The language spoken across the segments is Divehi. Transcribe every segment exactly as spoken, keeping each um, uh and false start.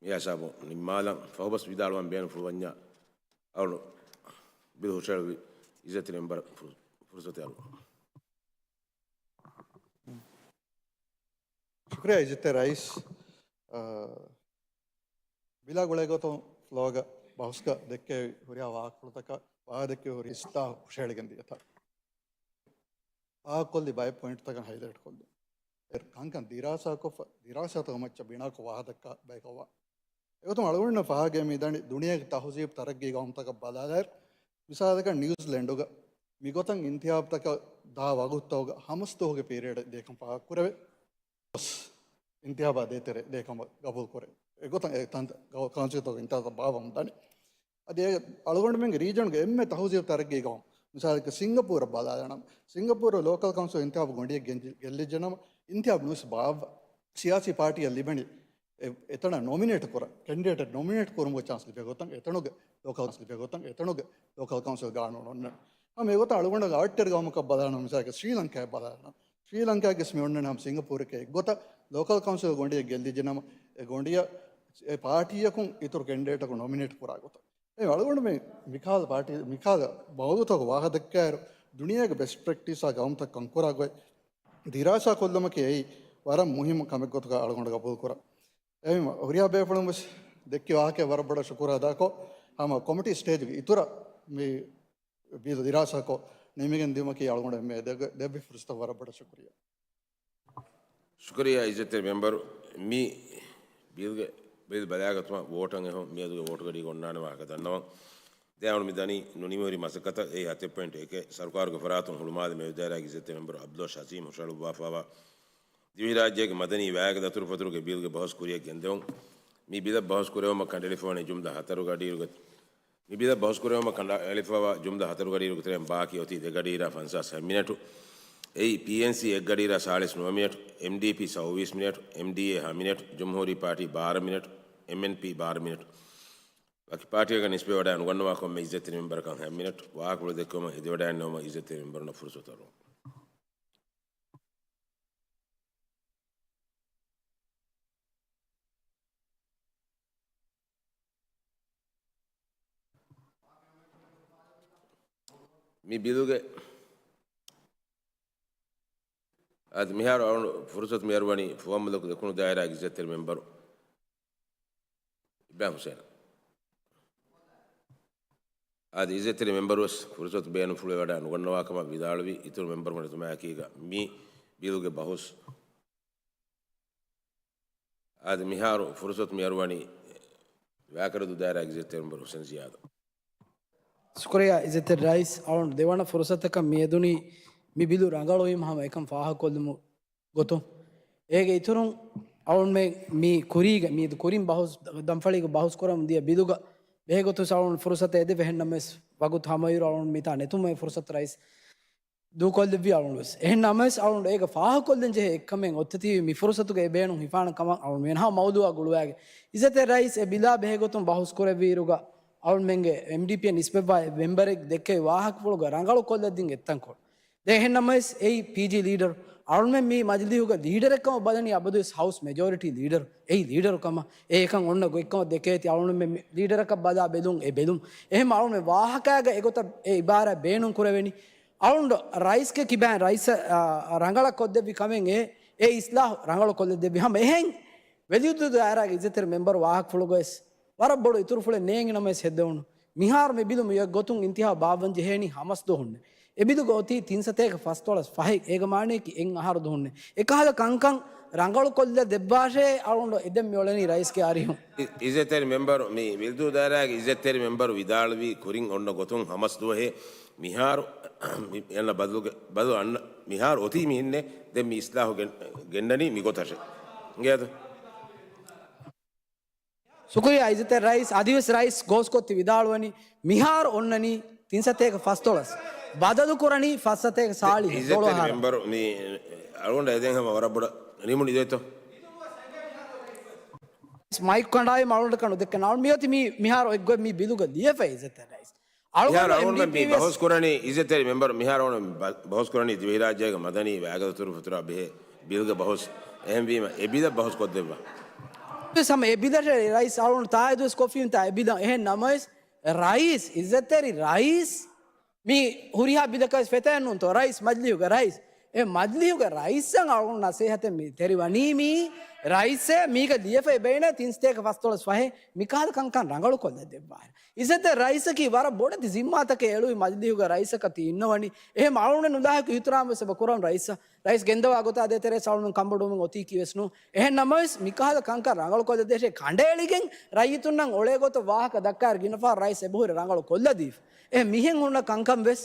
މި ހިސާބު ނިންމާލަން. ފަހުބަސް ވިދާޅުވަން ބޭނުންފުޅުވަންޏާ އަޅު ބިލް ހުށަހެޅުއްވި އިއްޒަތްތެރި މެމްބަރަށް ފުރު-، ފުރުސަތު އަޅު. ޝުކުރިއްޔާ އިއްޒަތްތެރި ރައީސް. އާ، ބިލާ ގުޅޭ ގޮތުން ފްލޯގަ ބަހުސްގަ ދެއްކެވި ހުރިހާ ވާހަކަފުޅުތަކަށް ވާހަކަ ދެއްކެވި ހުރި އިސްލާހު ހުށަހެޅިގެން ދިޔަތާ. އާ ކޮށްލި ބައެއް ޕޮއިންޓްތަކަށް ހައިލައިޓް ކޮށްލުން. އެ ކަންކަން ދިރާސާކޮށްފަ، ދިރާސާތަކުގެ މައްޗަށް ބިނާކޮށް ވާހަކަ ދައްކާ ބަޔަކަށްވާ. އެގޮތުން އަޅުގަނޑު ފާހަގަ މި ދަނީ ދުނިޔޭގެ ތަހުޒީބު ތަރައްގީ ގައުމުތަކަށް ބަލާލާއިރު، މިސާލަކަށް ނިއުޒިލެންޑުގަ މިގޮތަށް އިންތިހާބުތަކަށް ދާ ވަގުތުތަކުގަ ހަމަސް ދުވަހުގެ ޕީރިއަޑެއް ދޭކަން ފާހަގަކުރެވޭ. އިންތިހާބާ ދޭތެރޭ ދޭކަމަށް ގަބޫލުކުރޭ. އެގޮތަށް އެ ތަން ކައު-، ކައުންސިލްތަކުގެ އިންތިހާބުތައް ބާއްވަމުން ދަނީ. އަދި އެ އަޅުގަނޑުމެންގެ ރީޖަންގެ އެންމެ ތަހުޒީބު ތަރައްގީ ގައުމު. މިސާލަކަށް ސިންގަޕޫރަށް ބަލާލަނަމަ، ސިންގަޕޫރު ލޯކަލް ކައުންސިލް އިންތިހާބު ގޮނޑިއެއް ގެންޖި-، ގެއްލިއްޖެނަމަ، އިންތިހާބު ނުވެސް ބާއްވާ ސިޔާސީ ޕާޓީއަށް ލިބެނީ އެ-، އެތަނަށް ނޮމިނޭޓް ކުރަން، ކެންޑިޑޭޓެއް ނޮމިނޭޓް ކުރުމުގެ ޗާންސް ލިބޭ ގޮތަށް އެތަނުގެ ލޯކަލް ކައުންސިލް ލިބޭ ގޮތަށް އެތަނުގެ ލޯކަލް ކައުންސިލް ގާނޫނު އޮންނަން. ހަމަ އެގޮތަށް އަޅުގަނޑުގެ އަވަށްޓެރި ގައުމަކަށް ބަލާލަނަމަ، މިސާލަކަށް ސްރީލަންކާއަށް ބަލާލަނަމަ، ސްރީލަންކާގެސް މި އޮންނަނީ ހަމަ ސިންގަޕޫރެކޭ ގޮތަށް ލޯކަލް ކައުންސިލް ގޮނޑިއެއް ގެއްލިއްޖެނަމަ، އެ ގޮނޑިއަށް އެ ޕާޓީއަކުން އިތުރު ކެންޑިޑޭޓަކު ނޮމިނޭޓް ކުރާ ގޮތަށް. އެ އަޅުގަނޑު މި މިކާލަ ޕާޓީ، މިކާލަ މައުޟޫޢުތަކުގެ ވާހަކަ ދެއްކާއިރު، ދުނިޔޭގެ ބެސްޓް ޕްރެކްޓިސްއާ ގައުމުތައް ކަންކުރާ ގޮތް ދިރާސާ ކޮށްލުމަކީ އެއީ ވަރަށް މުހިއްމު ކަމެއް ގޮތުގަ އަޅުގަނޑު ގަބޫލު ކުރަން. އެހެންވީމަ، ހުރިހާ ބޭފުޅުން ވެސް ދެއްކި ވާހަކައަށް ވަރަށް ބޮޑަށް ޝުކުރު އަދާކޮށް، ހަމަ ކޮމިޓީ ސްޓޭޖުގެ އިތުރަށް މި ބިލް ދިރާސާކޮށް ނިމިގެން ދިއުމަކީ އަޅުގަނޑު އެންމެ ދެއްވި ފުރުސަތަށް ވަރަށް ބޮޑަށް ޝުކުރިއްޔާ. ޝުކުރިއްޔާ އިއްޒަތްތެރި މެމްބަރު. މި ބިލްގެ ބިލް ބަލާގަތުމަށް ވޯޓަށް އެހުން މިއަދުގެ ވޯޓުގަޑީގަ އޮންނާނެ ވާހަކަ ދަންނަވަން. ދެން އަޅުގަނޑު މި ދަނީ ނުނިމިހުރި މަސައްކަތަށް. އެއީ ހަތެއް ޕޮއިންޓު އެކެއް. ސަރުކާރުގެ ފަރާތުން ހުޅުމާލެ މެދުދާއިރާގެ އިއްޒަތްތެރި މެމްބަރު އަބްދުއްލާ ޝަޒީމް ހުށަހަޅުއްވާފައިވާ ދިވެހިރާއްޖޭގެ މަދަނީ ވައިގެ ދަތުރުފަތުރުގެ ބިލްގެ ބަހުސް ކުރިއަށް ގެންދެވުން. މި ބިލަށް ބަހުސް ކުރެވުމަށް ކަނޑައެޅިފައިވަނީ ޖުމްލަ ހަތަރު ގަޑިއިރުގެ މި ބިލަށް ބަހުސް ކުރެވުމަށް ކަނޑައެޅިފައިވާ ޖުމްލަ ހަތަރު ގަޑިއިރުގެ ތެރެއިން ބާކީ އޮތީ ދެ ގަޑިއިރާ ފަންސާސް ހަ މިނެޓު. އެއީ ޕީއެންސީ އެއް ގަޑިއިރާ ސާޅީސް ނުވަ މިނެޓު، އެމްޑީޕީ ސައުވީސް މިނެޓު، އެމްޑީއޭ ހަ މިނެޓު، ޖުމްހޫރީ ޕާޓީ ބާރަ މިނެޓު، އެމްއެންޕީ ބާރަ މިނެޓު. ވަކި ޕާޓީއަކަށް ނިސްބަތްވެވަޑައި ނުގަންނަވާ ކޮންމެ އިއްޒަތްތެރި މެމްބަރަކަށް ހަ މިނެޓު. ވާހަކަފުޅު ދެއްކުމަށް ހެދިވަޑައިގަންނަވުމަށް އިއްޒަތްތެރި މެމްބަރުންނަށް ފުރުސަތު އަރުވަން. މި ބިލުގެ އަދި މިހާރު އަޅުގަނޑު ފުރުސަތު މިއަރުވަނީ ފުވައްމުލަކު ދެކުނު ދާއިރާގެ އިއްޒަތްތެރި މެމްބަރު އިބްރާހިމް ހުސެނަށް. އަދި އިއްޒަތްތެރި މެމްބަރުވެސް ފުރުސަތު ބޭނުންފުޅުވެވަޑައި ނުގަންނަވާކަމަށް ވިދާޅުވި އިތުރު މެމްބަރުންގެ ނެތުމާއެކީގަ މި ބިލުގެ ބަހުސް އަދި މިހާރު ފުރުސަތު މިއަރުވަނީ ވައިކަރަދޫ ދާއިރާގެ އިއްޒަތްތެރި މެމްބަރު ހުސެން ޒިޔާދަށް. ޝުކުރިއްޔާ އިއްޒަތްތެރި ރައީސް. އަޅުގަނޑު ދެވަނަ ފުރުސަތަކަށް މިއެދުނީ މި ބިލު ރަނގަޅުވީމަ ހަމަ އެކަން ފާހަގަކޮށްލުމުގެ ގޮތުން. އޭގެ އިތުރުން އަޅުގަނޑުމެން މި ކުރީގެ، މިއަދު ކުރިން ބަހުސް، ދަންފަޅީގެ ބަހުސް ކުރަމުން ދިޔަ ބިލުގަ ބެހޭގޮތުން އަޅުގަނޑު ފުރުސަތެއް އެދެވޭ. އެހެންނަމަވެސް ވަގުތު ހަމައިރު އަޅުގަނޑު މިތާ ނެތުމޭ ފުރުސަތު ރައީސް ދޫކޮށްލެއްވި އަޅުގަނޑުވެސް. އެހެން ނަމަވެސް އަޅުގަނޑު އޭގަ ފާހަގަކޮށްލަން ޖެހޭ އެއްކަމެއް އޮތްތަތީ މި ފުރުސަތުގަ އެ ބޭނުން ހިފާނެ ކަމަށް އަޅުގަނޑު މިހާ މައުޟޫޢާ ގުޅުވާގެ. އިއްޒަތްތެރި ރައީސް އެ ބިލާ ބެހޭގޮތުން ބަހުސް ކުރެއްވިއިރުގަ އަޅުގަނޑުމެންގެ އެމްޑީޕީއަށް ނިސްބަތްވާ އެއް މެމްބަރެއް ދެއްކެވި ވާހަކަފުޅުގަ ރަނގަޅު ކޮށްލަދިން އެއްތަންކޮޅު. ދެން އެހެން ނަމަވެސް އެއީ ޕީޖީ ލީޑަރު. އަޅުގަނޑުމެން މި މަޖިލީހުގަ ލީޑަރެއްކަމަށް ބަލަނީ އަބަދުވެސް ހައުސް މެޖޯރިޓީ ލީޑަރު. އެއީ ލީޑަރު ކަމަށް. އެ އެކަން އޮންނަ ގޮތްކަމަށް ދެކޭތީ އަޅުގަނޑުމެން މި ލީޑަރަކަށް ބަލާ ބެލުން އެ ބެލުން. އެހެން އަޅުގަނޑުމެން ވާހަކައިގަ އެގޮތަށް އެ އިބާރާތް ބޭނުން ކުރެވެނީ. އަޅުގަނޑު ރައީސްގެ ކިބައިން ރައީސަށް، އާ، ރަނގަޅަށް ކޮށްދެއްވި ކަމެއް އެ، އެ އިސްލާހު ރަނގަޅު ކޮށްލަދެއްވި ހަމަ އެހެން ވެލިދޫ ދާއިރާގެ އިއްޒަތްތެރި މެމްބަރު ވާހަކަފުޅުގަވެސް ވަރަށް ބޮޑު އިތުރުފުޅެއް ނޭނގި ނަމަވެސް ހެއްދެވުނު. މިހާރު މި ބިލު މި އޮތް ގޮތުން އިންތިހާބު ބާއްވަން ޖެހޭނީ ހަމަސް ދުވަހުންނޭ. އެ ބިލުގަ އޮތީ ތިން ސަތޭކަ ފަސްދޮޅަސް ފަހެއް. އޭގެ މާނަޔަކީ އެއް އަހަރު ދުވަހުންނޭ. އެކަހަލަ ކަންކަން ރަނގަޅު ކޮށްލަ ދެއްވާށޭ އަޅުގަނޑު އެދެން މި އުޅެނީ ރައީސްގެ އަރިހުން. އި-، އިއްޒަތްތެރި މެމްބަރު، މި ވެލިދޫ ދާއިރާގެ އިއްޒަތްތެރި މެމްބަރު ވިދާޅުވީ ކުރިން އޮންނަ ގޮތުން ހަމަސް ދުވަހޭ. މިހާރު މި އަންނަ ބަދަލުގެ، ބަދަލު އަންނަ، މިހާރު އޮތީ މިހެންނޭ. ދެން މި އިސްލާހު ގެން-، ގެންނަނީ މި ގޮތަށޭ. އިނގޭތަ؟ ޝުކުރިއްޔާ އިއްޒަތްތެރި ރައީސް. އަދިވެސް ރައީސް ގޯސްކޮށް ތި ވިދާޅުވަނީ މިހާރު އޮންނަނީ ތިން ސަތޭކަ ފަސްދޮޅަސް. ބަދަލު ކުރަނީ ފަސް ސަތޭކަ ސާޅީސް. އިއްޒަތްތެރި ދޮޅު އަހަރަށް. މެމްބަރު މި އަޅުގަނޑަށް އެދެން ހަމަ ވަރަށް ބޮޑަށް ނިމުނީ ދޯތޯ؟ މައިކް ކަނޑާއި އަޅުގަނޑަކަށް ނުދެއްކެން. އަޅު މިއޮތީ މި، މިހާރު އޮތްގޮތް މި ބިލުގަ ލިޔެފަ އިއްޒަތްތެރި ރައީސް. މިހާރު އަޅުގަނޑު އެމްޑީޕީ މި ވެސް ބަހުސް ކުރަނީ އިއްޒަތްތެރި މެމްބަރު، މިހާރު އަޅުގަނޑު މި ބަ-، ބަހުސް ކުރަނީ ދިވެހިރާއްޖޭގެ މަދަނީ ވައިގަދަ ދަތުރުފަތުރާ ބެހޭ ބިލްގެ ބަހުސް. އެހެންވީމަ އެ ބިލަށް ބަހުސް ކޮށްދެއްވާ. ވެސް ހަމަ އެ ބިލަށޭ ރައީސް އަޅުން ތާއީދުވެސް ކޮށްފީމްތާ އެ ބިލަށް. އެހެން ނަމަވެސް ރައީސް، އިއްޒަތްތެރި ރައީސް މި ހުރިހާ ބިލަކަށް ވެސް ފެތައެއް ނޫންތޯ ރައީސް، މަޖިލީހުގެ ރައީސް. އެ މަޖިލީހުގެ ރައީސްއަށް އަޅުގަނޑު ނަސޭހަތެއް މި ތެރިވަނީ މީ ރައީސޭ މީގަ ލިޔެފައި ބޭނޭ ތިން ސަތޭކަ ފަސްދޮޅަސް ފަހެއް މިކަހަލަ ކަންކަން ރަނގަޅުކޮށްލަ ދެއްވާ. އިއްޒަތްތެރި ރައީސަކީ ވަރަށް ބޮޑެތި ޒިންމާތަކެއް އެޅުވި މަޖިލީހުގެ ރައީސަކަށް ތި އިންނަވަނީ. އެހެން އަޅުގަނޑު ނުލާހިކު އިހުތިރާމް ވެސް އެބަ ކުރަން ރައީސަށް. ރައީސް ގެންދަވާ ގޮތާ ދޭތެރޭ ސަޅުން ކަންބޮޑުވުމެއް އޮތީކީ ވެސް ނޫން. އެހެން ނަމަވެސް މިކަހަލަ ކަންކަން ރަނގަޅު ކޮށްލަދޭށޭ ކަނޑައެޅިގެން ރައްޔިތުންނަށް އޮޅޭ ގޮތަށް ވާހަކަ ދައްކާއިރު ގިނަ ފަހަރު ރައީސް އެބަހުރި ރަނގަޅު ކޮށްލަދީފަ. އެ މިހެން ހުންނަ ކަންކަން ވެސް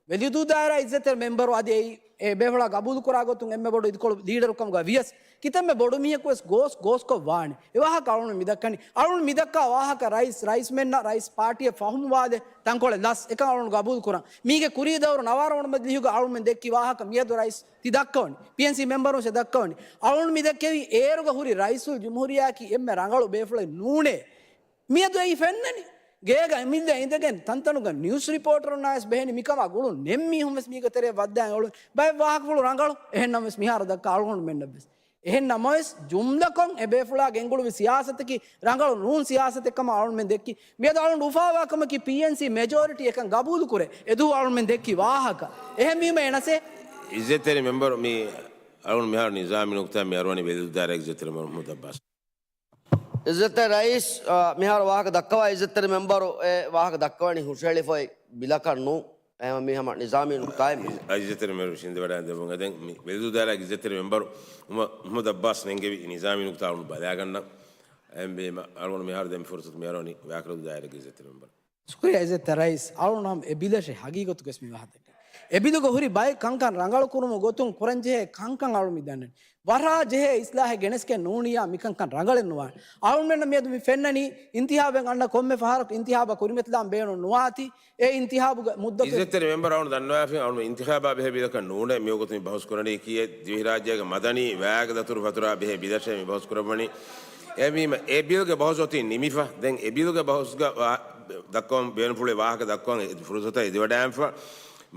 ވެލިދޫ ދާއިރާ އިއްޒަތްތެރި މެމްބަރު އަދި އެއީ އެ ބޭފުޅާ ގަބޫލުކުރާ ގޮތުން އެންމެ ބޮޑު އިދިކޮޅު ލީޑަރުކަމުގަ ވިޔަސް ކިތަންމެ ބޮޑު މީހަކު ވެސް ގޯސް ގޯސްކޮށް ވާނެ. އެ ވާހަކަ އަޅުން މި ދައްކަނީ. އަޅުން މި ދައްކާ ވާހަކަ ރައީސް، ރައީސްމެންނަށް ރައީސް ޕާޓީއަށް ފަހުމުވާލެ ތަންކޮޅެއް ލަސް އެކަން އަޅުން ގަބޫލު ކުރަން. މީގެ ކުރީ ދައުރު ނަވާރަ ވަނަ މަޖިލީހުގަ އަޅުމެން ދެއްކި ވާހަކަ މިއަދު ރައީސް ތި ދައްކަވަނީ. ޕީއެންސީ މެމްބަރުން ސެ ދައްކަވަނީ. އަޅުން މި ދެއްކެވީ އޭރުގަ ހުރި ރައީސުލް ޖުމްހޫރިއްޔާއަކީ އެންމެ ރަނގަޅު ބޭފުޅެއް ނޫނޭ. މިއަދު އެއީ ފެންނަނީ. ގޭގަ އެމިއްލަ އިނދެގެން ތަންތަނުގަ ނިއުސް ރިޕޯޓަރުންނާވެސް ބެހެނީ މިކަމާ ގުޅުން ނެތް މީހުން ވެސް މީގެ ތެރެއަށް ވައްދާން އެޅުން. ބައެއް ވާހަކަފުޅު ރަނގަޅު. އެހެން ނަމަވެސް މިހާރު ދައްކާ އަޅުގަނޑުމެންނަށް ވެސް. އެހެން ނަމަވެސް ޖުމްލަކޮށް އެ ބޭފުޅާ ގެންގުޅުވި ސިޔާސަތަކީ ރަނގަޅު ނޫން ސިޔާސަތެއް ކަމަށް އަޅުންމެން ދެއްކި. މިއަދު އަޅުން އުފާވާ ކަމަކީ ޕީއެންސީ މެޖޯރިޓީ އެކަން ގަބޫލު ކުރޭ. އެދުވަހު އަޅުންމެން ދެއްކި ވާހަކަ. އެހެންވީމަ އެނަސޭ. އިއްޒަތްތެރި މެމްބަރު މި އަޅުން މިހާރު ނިޒާމީ ނުކުތާ މި އަރުވަނީ ވެލިދޫ ދާއިރާގެ އިއްޒަތްތެރި މެމްބަރު މުހައްމަދު އައްބާސް. އިއްޒަތްތެރި ރައީސް، އާ، މިހާރު ވާހަކަ ދައްކަވާ އިއްޒަތްތެރި މެމްބަރު އެ ވާހަކަ ދައްކަވަނީ ހުށަހެޅިފައި ބިލަކަށް ނޫން. އެހެން މީ ހަމަ ނިޒާމީ ނުކުތާއެއް މީ. އިއްޒަތްތެރި މެމްބަރު ވިސްންދެވަޑައި ދެއްވުން. އެ ދެން މި ވެލިދޫ ދާއިރާގެ އިއްޒަތްތެރި މެމްބަރު މުހަ-، މުހައްމަދު އައްބާސް ނެންގެވި ނިޒާމީ ނުކުތާ އަޅުން ބަލާގަންނަ. އެހެންވީމަ އަޅުގަނޑު މިހާރު ދެން ފުރުސަތު މި އަރުވަނީ ވާކަރު ދާއިރާގެ އިއްޒަތްތެރި މެމްބަރު. ޝުކުރިއްޔާ އިއްޒަތްތެރި ރައީސް، އަޅުން ހަމަ އެ ބިލަށޭ ހަގީގަތުގަސް މި ވާހަކަ ދެއްކެން. އެ ބިލުގަ ހުރި ބައެއް ކަންކަން ރަނގަޅު ކުރުމުގެ ގޮތުން ކުރަންޖެހޭ ކަންކަން އަޅުން މި ދަންނަނީ. ވަރަށް ޖެހޭ އިސްލާހެއް ގެނެސްގެން ނޫނިއްޔާ މިކަންކަން ރަނގަޅެއް ނުވާނެ. އަޅުންމެންނަށް މިއަދު މި ފެންނަނީ އިންތިހާބެއް އަންނަ ކޮންމެ ފަހަރަކު އިންތިހާބަށް ކުރިމަތިލާން ބޭނުން ނުވާތީ. އެ އިންތިހާބުގެ މުއްދަތު. އިއްޒަތްތެރި މެމްބަރު އަޅުން ދަންނަވާފިން އަޅުން އިންތިޚާބާ ބެހޭ ބިލަކަށް ނޫނޭ މިވަގުތު މި ބަހުސް ކުރަނީ ކިޔޭ ދިވެހިރާއްޖޭގެ މަދަނީ ވައިގެ ދަތުރުފަތުރާ ބެހޭ ބިލަށޭ މި ބަހުސް ކުރައްވަނީ. އެހެންވީމަ އެ ބިލްގެ ބަހުސް އޮތީ ނިމިފަ. ދެން އެ ބިލްގެ ބަހުސްގަ ވާ-، ދައްކަވަން ބޭނުންފުޅުވި ވާހަކަ ދައްކަވަން އެ ފުރުސަތަށް އެދިވަޑައިގެންފަ.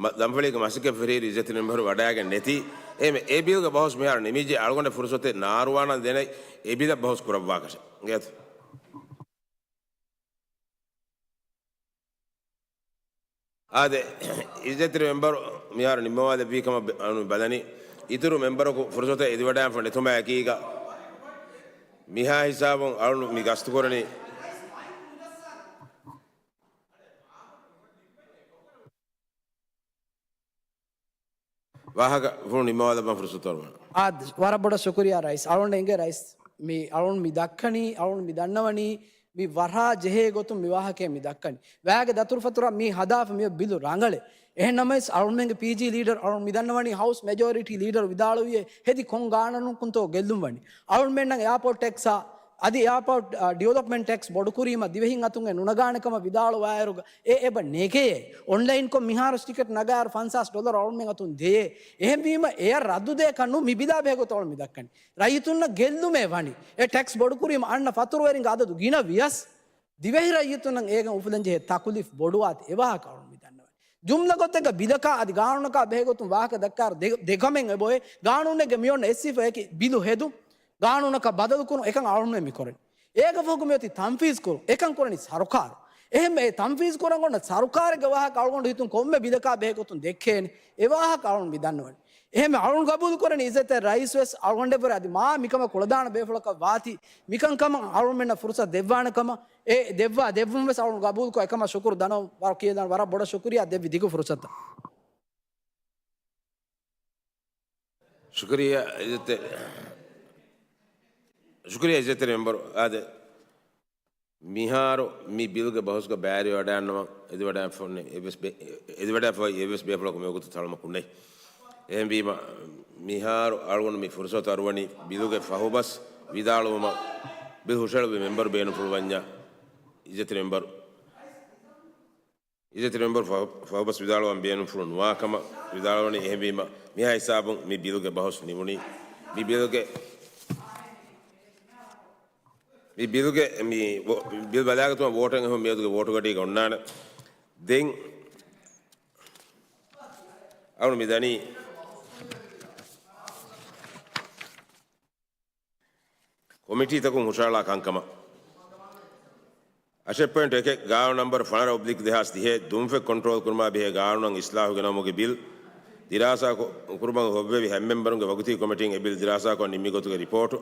މަ-، ދަންފަޅީގެ މަސައްކަތް ފެށިއިރު އިއްޒަތްތެރި މެމްބަރު ވަޑައިގެން ނެތީ. އެހެންވެ އެ ބިލްގެ ބަހުސް މިހާރު ނިމިއްޖެ އަޅުގަނޑަށް ފުރުސަތެއް ނާރުވާނަން ދެނެ އެ ބިލަށް ބަހުސް ކުރައްވާކަށެއް. އިނގޭތަ؟ އާދެ، އިއްޒަތްތެރި މެމްބަރު މިހާރު ނިންމަވާލެއްވީ ކަމަށް ބެ-، އަނު ބަލަނީ. އިތުރު މެމްބަރަކު ފުރުސަތެއް އެދިވަޑައިގެންފަ ނެތުމާ އެކީގަ މިހާ ހިސާބުން އަޅުން މި ގަސްތުކުރަނީ. ވާހަކަފުޅު ނިންމަވާލައްވަން ފުރުސަތު އަރުވާނެ. އާދެ، ވަރަށް ބޮޑަށް ޝުކުރިއްޔާ ރައީސް. އަޅުން އެނގޭ ރައީސް. މި އަޅުން މި ދައްކަނީ، އަޅުން މި ދަންނަވަނީ، މި ވަރަށް ޖެހޭ ގޮތުން މި ވާހަކައެއް މި ދައްކަނީ. ވައިގެ ދަތުރުފަތުރަށް މި ހަދާފަ މި ބިލު ރަނގަޅޭ. އެހެން ނަމަވެސް އަޅުންމެންގެ ޕީޖީ ލީޑަރު އަޅުން މި ދަންނަވަނީ ހައުސް މެޖޯރިޓީ ލީޑަރު ވިދާޅުވިއޭ ހެދި ކޮން ގާނޫނަކުންތޯ ގެއްލުން ވަނީ. އަޅުންމެންނަށް އެއާޕޯޓް ޓެކްސްއާ އަދި އެއާޕޯޓް، އާ، ޑިވެލޮޕްމަންޓް ޓެކްސް ބޮޑުކުރީމަ ދިވެހިން އަތުން އެ ނުނަގާނެ ކަމަށް ވިދާޅުވާއިރުގަ އެ އެބަ ނެގެޔޭ. އޮންލައިންކޮށް މިހާރު ޓިކެޓް ނަގާއިރު ފަންސާސް ޑޮލަރު އަޅުންމެން އަތުން ދެޔޭ. އެހެންވީމަ އެޔަށް ރައްދު ދޭކަށް ނޫން މި ބިލާ ބެހޭ ގޮތަށް އަޅުން މި ދައްކަނީ. ރައްޔިތުންނަށް ގެއްލުމޭ ވަނީ. އެ ޓެކްސް ބޮޑުކުރީމަ އަންނަ ފަތުރުވެރިންގެ އަދަދު ގިނަ ވިޔަސް، ދިވެހި ރައްޔިތުންނަށް އޭގެން އުފުލަންޖެހޭ ތަކުލީފް ބޮޑުވާތީ އެވާހަކަ އަޅުން މި ދަންނަވަނީ. ޖުމްލަ ގޮތެއްގަ ބިލަކާ އަދި ގާނޫނަކާ ބެހޭގޮތުން ވާހަކަ ދައްކާއިރު ދެ-، ދެކަމެއް އެބޮއެ. ގާނޫނެއްގެ މިއޮންނަ އެއްސިފަޔަކީ ބިލު ހެދުން، ގާނޫނަކަށް ބަދަލުކުރުން އެކަން އަޅުންމެން މި ކުރަނީ. އޭގެ ފަހުގަ މިއޮތީ ތަންފީޒް ކުރުން. އެކަން ކުރަނީ ސަރުކާރު. އެހެން އެ ތަންފީޒް ކުރަން އޮންނަ ސަރުކާރެއްގެ ވާހަކަ އަޅުގަނޑު ހިތުން ކޮންމެ ބިލަކާ ބެހޭގޮތުން ދެއްކޭނެ. އެ ވާހަކަ އަޅުން މި ދަންނަވަނީ. އެހެން އަޅުން ގަބޫލު ކުރަނީ އިއްޒަތްތެރި ރައީސް ވެސް އަޅުގަނޑެއްވުރެ އަދި މާ މިކަމަށް ކުޅަދާނަ ބޭފުޅަކަށް ވާތީ މިކަންކަމަށް އަޅުމެންނަށް ފުރުސަތު ދެއްވާނެ ކަމަށް. އެ ދެއްވާ ދެއްވުން ވެސް އަޅުން ގަބޫލުކޮށް އެކަމަށް ޝުކުރު ދަނަވަން ވަރަށް ކިޔަލަން ވަރަށް ބޮޑަށް ޝުކުރިއްޔާ ދެއްވި ދިގު ފުރުސަތަށް. ޝުކުރިއްޔާ އިއްޒަތްތެރި، ޝުކުރިއްޔާ އިއްޒަތްތެރި މެމްބަރު. އާދެ، މިހާރު މި ބިލްގެ ބަހުސްގަ ބައިވެރިވަޑައިގަންނަވަން އެދިވަޑައިފަ-، އެއްވެސް ބެ-، އެދިވަޑައިފައި އެއްވެސް ބޭފުޅަކު މިވަގުތު ތަޅުމަކު ނެތް. އެހެންވީމަ، މިހާރު އަޅުގަނޑު މި ފުރުސަތު އަރުވަނީ ބިލުގެ ފަހުބަސް ވިދާޅުވުމަށް. ބިލް ހުށަހެޅުއްވި މެމްބަރު ބޭނުންފުޅުވަންޏާ އިއްޒަތްތެރި މެމްބަރު. އިއްޒަތްތެރި މެމްބަރު ފަހު-، ފަހުބަސް ވިދާޅުވަން ބޭނުންފުޅު ނުވާ ކަމަށް ވިދާޅުވަނީ. އެހެންވީމަ، މިހާ ހިސާބުން މި ބިލުގެ ބަހުސް ނިމުނީ. މި ބިލުގެ، މި ބިލުގެ، މި ވޯ-، ބިލް ބަލާގަތުމަށް ވޯޓެއް އެހުން މިއަދުގެ ވޯޓުގަޑީގަ އޮންނާނެ. ދެން އަޅުން މި ދަނީ ކޮމިޓީތަކުން ހުށަހަޅާ ކަންކަމަށް. އަށެއް ޕޮއިންޓު އެކެއް، ގާނޫނު ނަންބަރު ފަނަރަ އޮބްލިކް ދެހާސް ދިހައެއް، ދުންފަތް ކޮންޓްރޯލް ކުރުމާ ބެހޭ ގާނޫނަށް އިސްލާހު ގެނައުމުގެ ބިލް ދިރާސާ ކު-، ކުރުމަށް ހޮވެވި ހަތް މެމްބަރުންގެ ވަގުތީ ކޮމިޓީން އެ ބިލް ދިރާސާކޮށް ނިންމި ގޮތުގެ ރިޕޯޓު.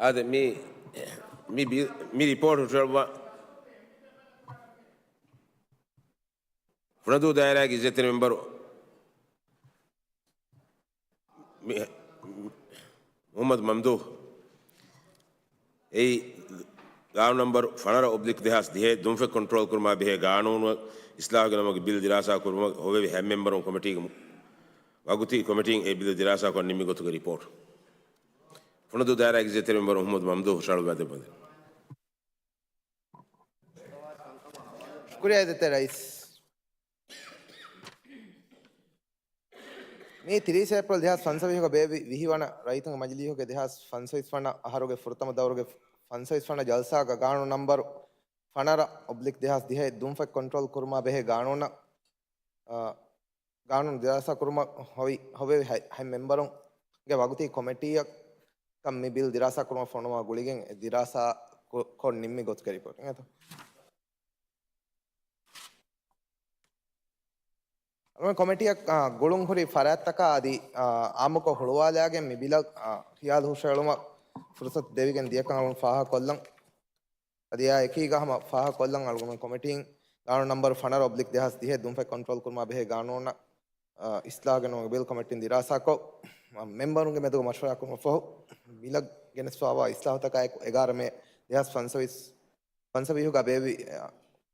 އާދެ، މި، މި ބި-، މި ރިޕޯޓް ހުށަހަޅުއްވާ ފުނަދޫ ދާއިރާގެ އިއްޒަތްތެރި މެމްބަރު މި-، މުޙައްމަދު މަމްދޫޙް އެއީ ގާނޫނު ނަންބަރު ފަނަރަ އޮބްލިކް ދެހާސް ދިހައެއް، ދުންފަތް ކޮންޓްރޯލް ކުރުމާ ބެހޭ ގާނޫނު އިސްލާހު ގެނައުމުގެ ބިލް ދިރާސާ ކުރުމަށް ހޮވެވި ހަތް މެމްބަރުން ކޮމިޓީގެ މު-، ވަގުތީ ކޮމިޓީން އެ ބިލް ދިރާސާކޮށް ނިންމި ގޮތުގެ ރިޕޯޓް. ފުނަދޫ ދާއިރާގެ އިއްޒަތްތެރި މެމްބަރު މުޙައްމަދު މަމްދޫޙް ހުށަހަޅުއްވާ ދެއްވަން. ޝުކުރިއްޔާ އިއްޒަތްތެރި ރައީސް. މި ތިރީސް އޭޕްރީލް ދެހާސް ފަންސަވީހުގަ ބޭއްވި ވިހި ވަނަ ރައްޔިތުންގެ މަޖިލީހުގެ ދެހާސް ފަންސަވީސް ވަނަ އަހަރުގެ ފުރަތަމަ ދައުރުގެ ފަންސަވީސް ވަނަ ޖަލްސާގަ ގާނޫނު ނަންބަރު ފަނަރަ އޮބްލިކް ދެހާސް ދިހައެއް ދުންފަތް ކޮންޓްރޯލް ކުރުމާ ބެހޭ ގާނޫނަށް، އާ، ގާނޫނު ދިރާސާ ކުރުމަށް ހޮވި، ހޮވެވި ހަތް، ހަތް މެމްބަރުންގެ ވަގުތީ ކޮމިޓީއަކަށް މި ބިލް ދިރާސާ ކުރުމަށް ފޮނުވާ ގުޅިގެން އެ ދިރާސާ ކޮ-، ކޮށް ނިންމި ގޮތުގެ ރިޕޯޓް އިނގޭތޯ. ކޮމިޓީއަށް، އާ، ގުޅުން ހުރި ފަރާތްތަކާ އަދި، އާ، އާއްމުކޮށް ހުޅުވާލާގެން މި ބިލަށް، އާ، ޚިޔާލު ހުށައެޅުމަށް ފުރުސަތު ދެވިގެން ދިޔަކަން އަޅުން ފާހަގަކޮށްލަން. އަދި އާ އެކީގަ ހަމަ ފާހަގަކޮށްލަން އަޅުގަނޑު ކޮމިޓީން ގާނޫނު ނަންބަރު ފަނަރަ އޮބްލިކް ދެހާސް ދިހައެއް ދުންފަތް ކޮންޓްރޯލް ކުރުމާ ބެހޭ ގާނޫނަށް، އާ، އިސްލާހު ގެނައުމުގެ ބިލް ކޮމިޓީން ދިރާސާކޮށް، އާ، މެމްބަރުންގެ މެދުގަ މަޝްވަރާ ކުރުމަށް ފަހު، ބިލަށް ގެނެސްފާވާ އިސްލާހުތަކާއެކު އެގާރަ މޭ ދެހާސް ފަންސަވީސް، ފަންސަވީހުގަ ބޭއްވި، އާ،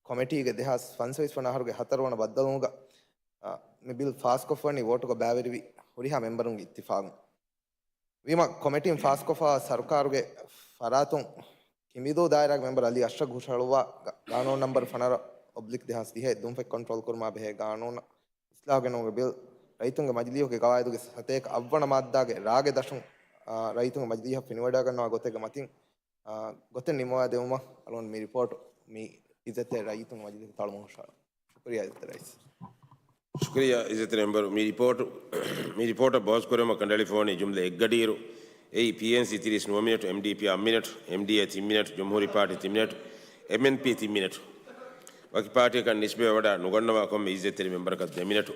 ކޮމިޓީގެ ދެހާސް ފަންސަވީސް ވަނަ އަހަރުގެ ހަތަރު ވަނަ ބައްދަލުވުމުގަ، އާ، މި ބިލް ފާސްކޮށްފަވަނީ ވޯޓުގަ ބައިވެރިވި ހުރިހާ މެމްބަރުންގެ އިއްތިފާގުން. ވީމަ ކޮމިޓީން ފާސްކޮށްފަ ސަރުކާރުގެ ފަރާތުން ކިނބިދޫ ދާއިރާގެ މެމްބަރު އަލީ އަޝްރަފް ހުށަހަޅުއްވާ ގާ-، ގާނޫނު ނަންބަރު ފަނަރަ އޮބްލިކް ދެހާސް ދިހައެއް ދުންފަތް ކޮންޓްރޯލް ކުރުމާ ބެހޭ ގާނޫނަށް އިސްލާހު ގެނައުމުގެ ބިލް ރައްޔިތުންގެ މަޖިލީހުގެ ގަވާއިދުގެ ސަތޭކަ އަށްވަނަ މާއްދާގެ ރާގެ ދަށުން، އާ، ރައްޔިތުންގެ މަޖިލީހަށް ފެނިވަޑައިގަންނަވާ ގޮތެއްގެ މަތިން، އާ، ގޮތެއް ނިންމަވާ ދެވުމަށް އަޅުގަނޑު މި ރިޕޯޓު މި އިއްޒަތްތެރި ރައްޔިތުންގެ މަޖިލީހުގެ ތަޅުމަށް ހުށަހަޅަން. ޝުކުރިއްޔާ އިއްޒަތްތެރި ރައީސް. ޝުކުރިއްޔާ އިއްޒަތްތެރި މެމްބަރު. މި ރިޕޯޓު، މި ރިޕޯޓަށް ބަހުސް ކުރެވުމަށް ކަނޑައެޅިފަވަނީ ޖުމްލަ އެއްގަޑިއިރު، އެއީ ޕީއެންސީ ތިރީސް ނުވަ މިނެޓު، އެމްޑީޕީ އަށް މިނެޓު، އެމްޑީއޭ ތިން މިނެޓު، ޖުމްހޫރީ ޕާޓީ ތިން މިނެޓު، އެމްއެންޕީ ތިން މިނެޓު. ވަކި ޕާޓީއަކަށް ނިސްބަތްވެވަޑާ ނުގަންނަވާ ކޮންމެ އިއްޒަތްތެރި މެމްބަރަކަށް ދެ މިނެޓު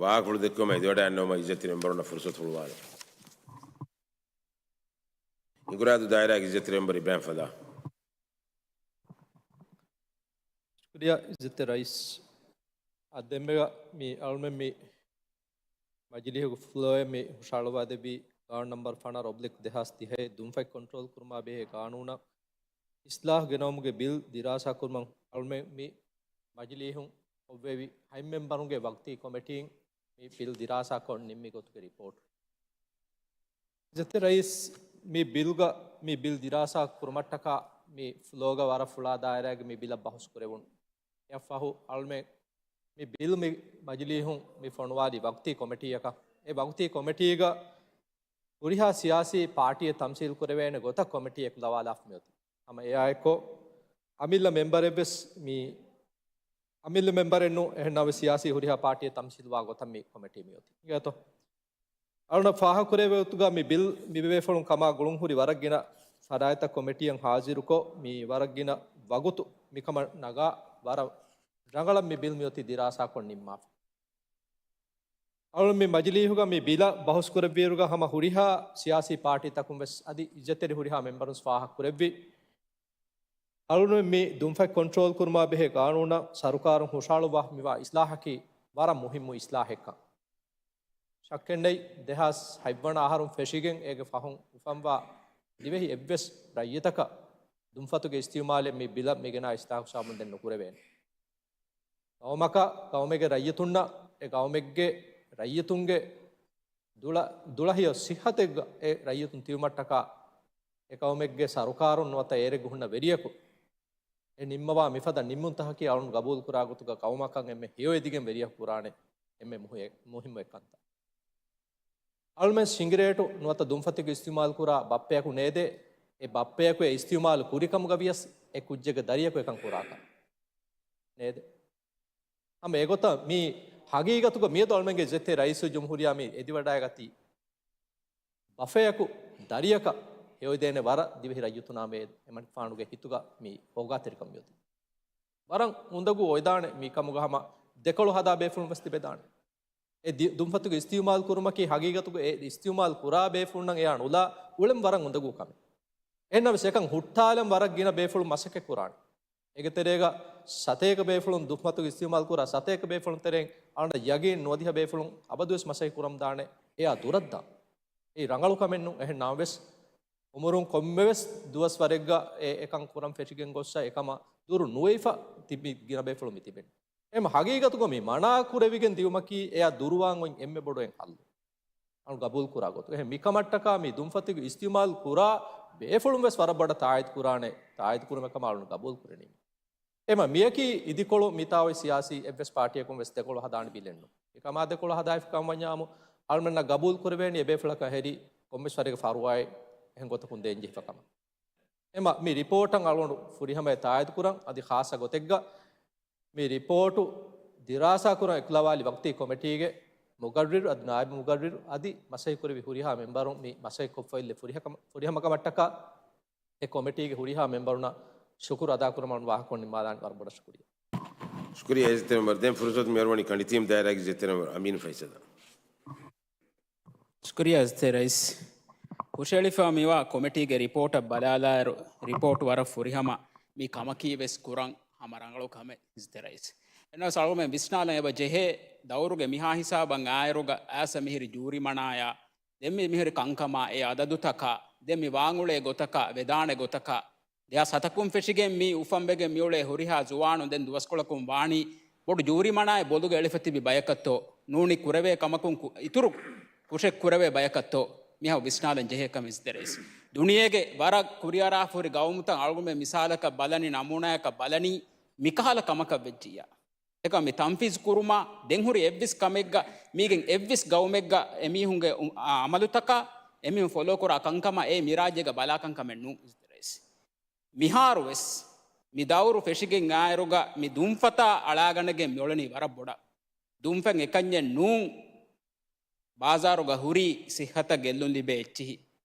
ވާހަކަފުޅު ދެއްކުމަށް އެދިވަޑައިގަންނަވުމަށް އިއްޒަތްތެރި މެމްބަރުންނަށް ފުރުސަތު ހުޅުވާލަން. ހިނގުރާދޫ ދާއިރާގެ އިއްޒަތްތެރި މެމްބަރު އިބްރާހިމް ފަދާ. ޝުކުރިއްޔާ އިއްޒަތްތެރި ރައީސް. އާ، ދެންމެގަ މި އަޅުމެން މި މަޖިލީހުގެ ފްލޯއެއް މި ހުށަހަޅުވާދެއްވީ ގާނޫނު ނަންބަރު ފަނަރަ އޮބްލިކް ދެހާސް ދިހައެއް ދުންފަތް ކޮންޓްރޯލް ކުރުމާ ބެހޭ ގާނޫނަށް އިސްލާހު ގެނައުމުގެ ބިލް ދިރާސާ ކުރުމަށް އަޅުމެން މި މަޖިލީހުން ހޮވެވި ހަތް މެމްބަރުންގެ ވަގުތީ ކޮމިޓީން މި ބިލް ދިރާސާކޮށް ނިންމި ގޮތުގެ ރިޕޯޓް. އިއްޒަތްތެރި ރައީސް، މި ބިލްގަ، މި ބިލް ދިރާސާ ކުރުމަށްޓަކާ މި ފްލޯގަ ވަރަށް ފުޅާ ދާއިރާގެ މި ބިލަށް ބަހުސް ކުރެވުނު. އެއަށްފަހު އަޅުމެން މި ބިލް މި މަޖިލީހުން މި ފޮނުވާލި ވަގުތީ ކޮމިޓީއަކަށް. އެ ވަގުތީ ކޮމިޓީގަ ހުރިހާ ސިޔާސީ ޕާޓީއެއް ތަމްސީލް ކުރެވޭނެ ގޮތަށް ކޮމިޓީއެއް ލަވާލާފަ މިއޮތީ. ހަމަ އެއާއެކު އަމިއްލަ މެމްބަރެއްވެސް މި އަމިއްލަ މެމްބަރެއް ނޫން، އެހެންނަމަވެސް ސިޔާސީ ހުރިހާ ޕާޓީއެއް ތަމްސީލްވާ ގޮތަށް މި ކޮމިޓީ މިއޮތީ. އިނގޭތޯ؟ އަޅުން ފާހަގަކުރެއްވި ގޮތުގަ މި ބިލް މި ބޭފުޅުން ކަމާ ގުޅުން ހުރި ވަރަށް ގިނަ ފަރާތްތައް ކޮމިޓީއަށް ހާޒިރުކޮށް، މި ވަރަށް ގިނަ ވަގުތު މިކަމަށް ނަގާ، ވަރަށް ރަނގަޅަށް މި ބިލް މިއޮތީ ދިރާސާކޮށް ނިންމާފަ. އަޅުން މި މަޖިލީހުގަ މި ބިލަށް ބަހުސް ކުރެއްވިއިރުގަ ހަމަ ހުރިހާ ސިޔާސީ ޕާޓީތަކުން ވެސް އަދި އިއްޒަތްތެރި ހުރިހާ މެމްބަރުން ފާހަގަ ކުރެއްވި. އަޅުން މި ދުންފަތް ކޮންޓްރޯލް ކުރުމާ ބެހޭ ގާނޫނަށް ސަރުކާރުން ހުށަހަޅުއްވާ މިވާ އިސްލާހަކީ ވަރަށް މުހިއްމު އިސްލާހެއްކަން. ޝައްކެއްނެތް، ދެހާސް ހަތްވަނަ އަހަރުން ފެށިގެން އޭގެ ފަހުން އުފަންވާ ދިވެހި އެއްވެސް ރައްޔިތަކަށް ދުންފަތުގެ އިސްތިއުމާލެއް މި ބިލަށް މިގެނާ އިސްލާހު ސަބަބުން ދެން ނުކުރެވޭނެ. ގައުމަކަށް، ގައުމެއްގެ ރައްޔިތުންނަށް، އެ ގައުމެއްގެ ރައްޔިތުންގެ ދުޅަ-، ދުޅަހެޔޮ ސިއްހަތެއްގަ އެ ރައްޔިތުން ތިބުމަށްޓަކާ، އެ ގައުމެއްގެ ސަރުކާރުން ނުވަތަ އޭރެއްގަ ހުންނަ ވެރިޔަކު އެ ނިންމަވާ މިފަދަ ނިންމުންތަކަކީ އަޅުން ގަބޫލުކުރާ ގޮތުގަ ގައުމަކަށް އެންމެ ހެޔޮއެދިގެން ވެރިޔަކު ކުރާނެ އެންމެ މުހި-، މުހިއްމު އެއްކަންތައް. އަޅުމެން ސިނގިރޭޓު ނުވަތަ ދުންފަތުގެ އިސްތިއުމާލު ކުރާ ބައްޕަޔަކު ނޭދޭ، އެ ބައްޕަޔަކު އެ އިސްތިއުމާލު ކުރިކަމުގަ ވިޔަސް އެ ކުއްޖެއްގެ ދަރިޔަކު އެކަން ކުރާކަށް ނޭދޭ. ހަމަ އެގޮތަށް މީ ހަގީގަތުގަ މިއަދު އަޅުމެންގެ އިއްޒަތްތެރި ރައީސުލްޖުމްހޫރިއްޔާ މި އެދިވަޑައިގަތީ ބަފަޔަކު ދަރިޔަކަށް ހެޔޮއިދޭނެ ވަރަށް ދިވެހި ރައްޔިތުންނާ މޭ އެމަނިކުފާނުގެ ހިތުގަ މި ހޯގާތެރިކަން މިއޮތީ. ވަރަށް އުނދަގޫ އޮތްދާނެ މި ކަމުގަ ހަމަ ދެކޮޅު ހަދާ ބޭފުޅުން ވެސް ތިބެދާނެ. އެ ދި-، ދުންފަތުގެ އިސްތިއުމާލު ކުރުމަކީ ހަގީގަތުގަ އެ އިސްތިއުމާލު ކުރާ ބޭފުޅުންނަށް އެޔާ ނުލާ އުޅެން ވަރަށް އުނދަގޫ ކަމެއް. އެހެންނަމަވެސް އެކަން ހުއްޓާލަން ވަރަށް ގިނަ ބޭފުޅުން މަސައްކަތް ކުރާނެ. އޭގެ ތެރޭގަ ސަތޭކަ ބޭފުޅުން ދުންފަތުގެ އިސްތިއުމާލު ކުރާ ސަތޭކަ ބޭފުޅުން ތެރެއިން އަޅުންނަށް ޔަގީން ނުވަދިހަ ބޭފުޅުން އަބަދުވެސް މަސައްކަތް ކުރަމުންދާނެ އެޔާ ދުރަށްދާން. އެއީ ރަނގަޅު ކަމެއް ނޫން. އެހެން ނަމަވެސް އުމުރުން ކޮންމެވެސް ދުވަސްވަރެއްގަ އެ އެކަން ކުރަން ފެށިގެން ގޮއްސަ އެކަމަށް ދުރު ނުވެފަ ތިބި ގިނަ ބޭފުޅުން މި ތިބެނީ. އެހެން ހަގީގަތުގަ މި މަނާ ކުރެވިގެން ދިޔުމަކީ އެޔާ ދުރުވާން އޮތް އެންމެ ބޮޑު އެއް ހައްލު. އަޅު ގަބޫލު ކުރާ ގޮތު. އެހެން މިކަމަށްޓަކާ މި ދުންފަތުގެ އިސްތިއުމާލު ކުރާ ބޭފުޅުން ވެސް ވަރަށް ބޮޑަށް ތާއީދު ކުރާނެ، ތާއީދު ކުރުމެއް ކަމަށް އަޅުން ގަބޫލު ކުރަނީ. އެމަ މިޔަކީ އިދިކޮޅު މިތާ އޮތް ސިޔާސީ އެއްވެސް ޕާޓީއަކުން ވެސް ދެކޮޅު ހަދާނެ ބިލެއް ނޫން. މިކަމާ ދެކޮޅު ހަދާފި ކަމަށް ވަންޏާމު އަޅުމެންނަށް ގަބޫލު ކުރެވޭނީ އެ ބޭފުޅަކަށް ހެރި ކޮންމެސް ވަރެއްގެ ފަރުވާއެއް އެހެން ގޮތަކުން ދޭން ޖެހިފަ ކަމަށް. އެމަ މި ރިޕޯޓަށް އަޅުގަނޑު ފުރިހަމަޔަށް ތާއީދު ކުރަން އަދި ޚާއްޞަ ގޮތެއްގަ މި ރިޕޯޓު ދިރާސާ ކުރަން އެކުލަވާލި ވަގުތީ ކޮމިޓީގެ މުގައްރިރު އަދި ނާއިބު މުގައްރިރު އަދި މަސައްކަތް ކުރެވި ހުރިހާ މެމްބަރުން މި މަސައްކަތް ކޮށްފައިލެއް ފުރިހަކަމަ-، ފުރިހަމަކަމަށްޓަކާ އެ ކޮމިޓީގެ ހުރިހާ މެމްބަރުންނަށް ޝުކުރު އަދާކުރަމުން ވާހަކަ ނިންމާލާން ވަރަށް ބޮޑަށް ޝުކުރިއްޔާ. ޝުކުރިއްޔާ އިއްޒަތްތެރި މެމްބަރު. ދެން ފުރުސަތު މިއަރުވަނީ ކަނޑިތީމް ދާއިރާގެ އިއްޒަތްތެރި މެމްބަރު އަމީން ފައިސަލަށް. ޝުކުރިއްޔާ އިއްޒަތްތެރި ރައީސް. ހުށައެޅިފަ މިވާ ކޮމިޓީގެ ރިޕޯޓަށް ބަލާލާއިރު، ރިޕޯޓް ވަރަށް ފުރިހަމަ، މި ކަމަކީ ވެސް ކުރަން ހަމަ ރަނގަޅު ކަމެއް އިއްޒަތްތެރި ރައީސް. އެނަސް އަޅުގަނޑުމެން ވިސްނާލަން އެބަ ޖެހޭ ދައުރުގެ މިހާ ހިސާބަށް އާއިރުގަ އައިސް މިހިރި ޖޫރިމަނާޔާ ދެން މި މިހިރި ކަންކަމާ އެ އަދަދުތަކާ، ދެން މި ވާންއުޅޭ ގޮތަކާ، ވެދާނެ ގޮތަކާ، ދެހާސް ހަތަކުން ފެށިގެން މި އުފަންވެގެން މިއުޅޭ ހުރިހާ ޒުވާނުން ދެން ދުވަސްކޮޅަކުން ވާނީ ބޮޑު ޖޫރިމަނާއެއް ބޮލުގަ އެޅިފަ ތިބި ބަޔަކަށްތޯ، ނޫނީ ކުރެވޭ ކަމަކުން ކު-، އިތުރު ކުށެއް ކުރެވޭ ބަޔަކަށްތޯ، މިހާ ވިސްނާލަން ޖެހޭ ކަމެއް އިއްޒަތްތެރި ރައީސް. ދުނިޔޭގެ ވަރަށް ކުރިއަރާފަ ހުރި ގައުމުތައް އަޅުގަނޑުމެން މިސާލަކަށް ބަލަނީ، ނަމޫނާޔަކަށް ބަލަނީ މިކަހަލަ ކަމަކަށް ވެއްޖިއްޔާ. އެކަމް މި ތަންފީޒު ކުރުމާ، ދެން ހުރި އެއްވެސް ކަމެއްގަ، މީގެން އެއްވެސް ގައުމެއްގަ އެމީހުންގެ އު-، އާ، އަމަލުތަކާ، އެމީހުން ފޮލޯ ކުރާ ކަންކަމާ އެ މިރާއްޖޭގަ ބަލާ ކަންކަމެއް ނޫން އިއްޒަތްތެރި ރައީސް. މިހާރު ވެސް މި ދައުރު ފެށިގެން އާއިރުގަ މި ދުންފަތާ އަޅާގަނެގެން މިއުޅެނީ ވަރަށް ބޮޑަށް. ދުންފަތް އެކަންޏެއް ނޫން. ބާޒާރުގަ ހުރީ ސިއްހަތަށް ގެއްލުން ލިބޭ އެއްޗިހި.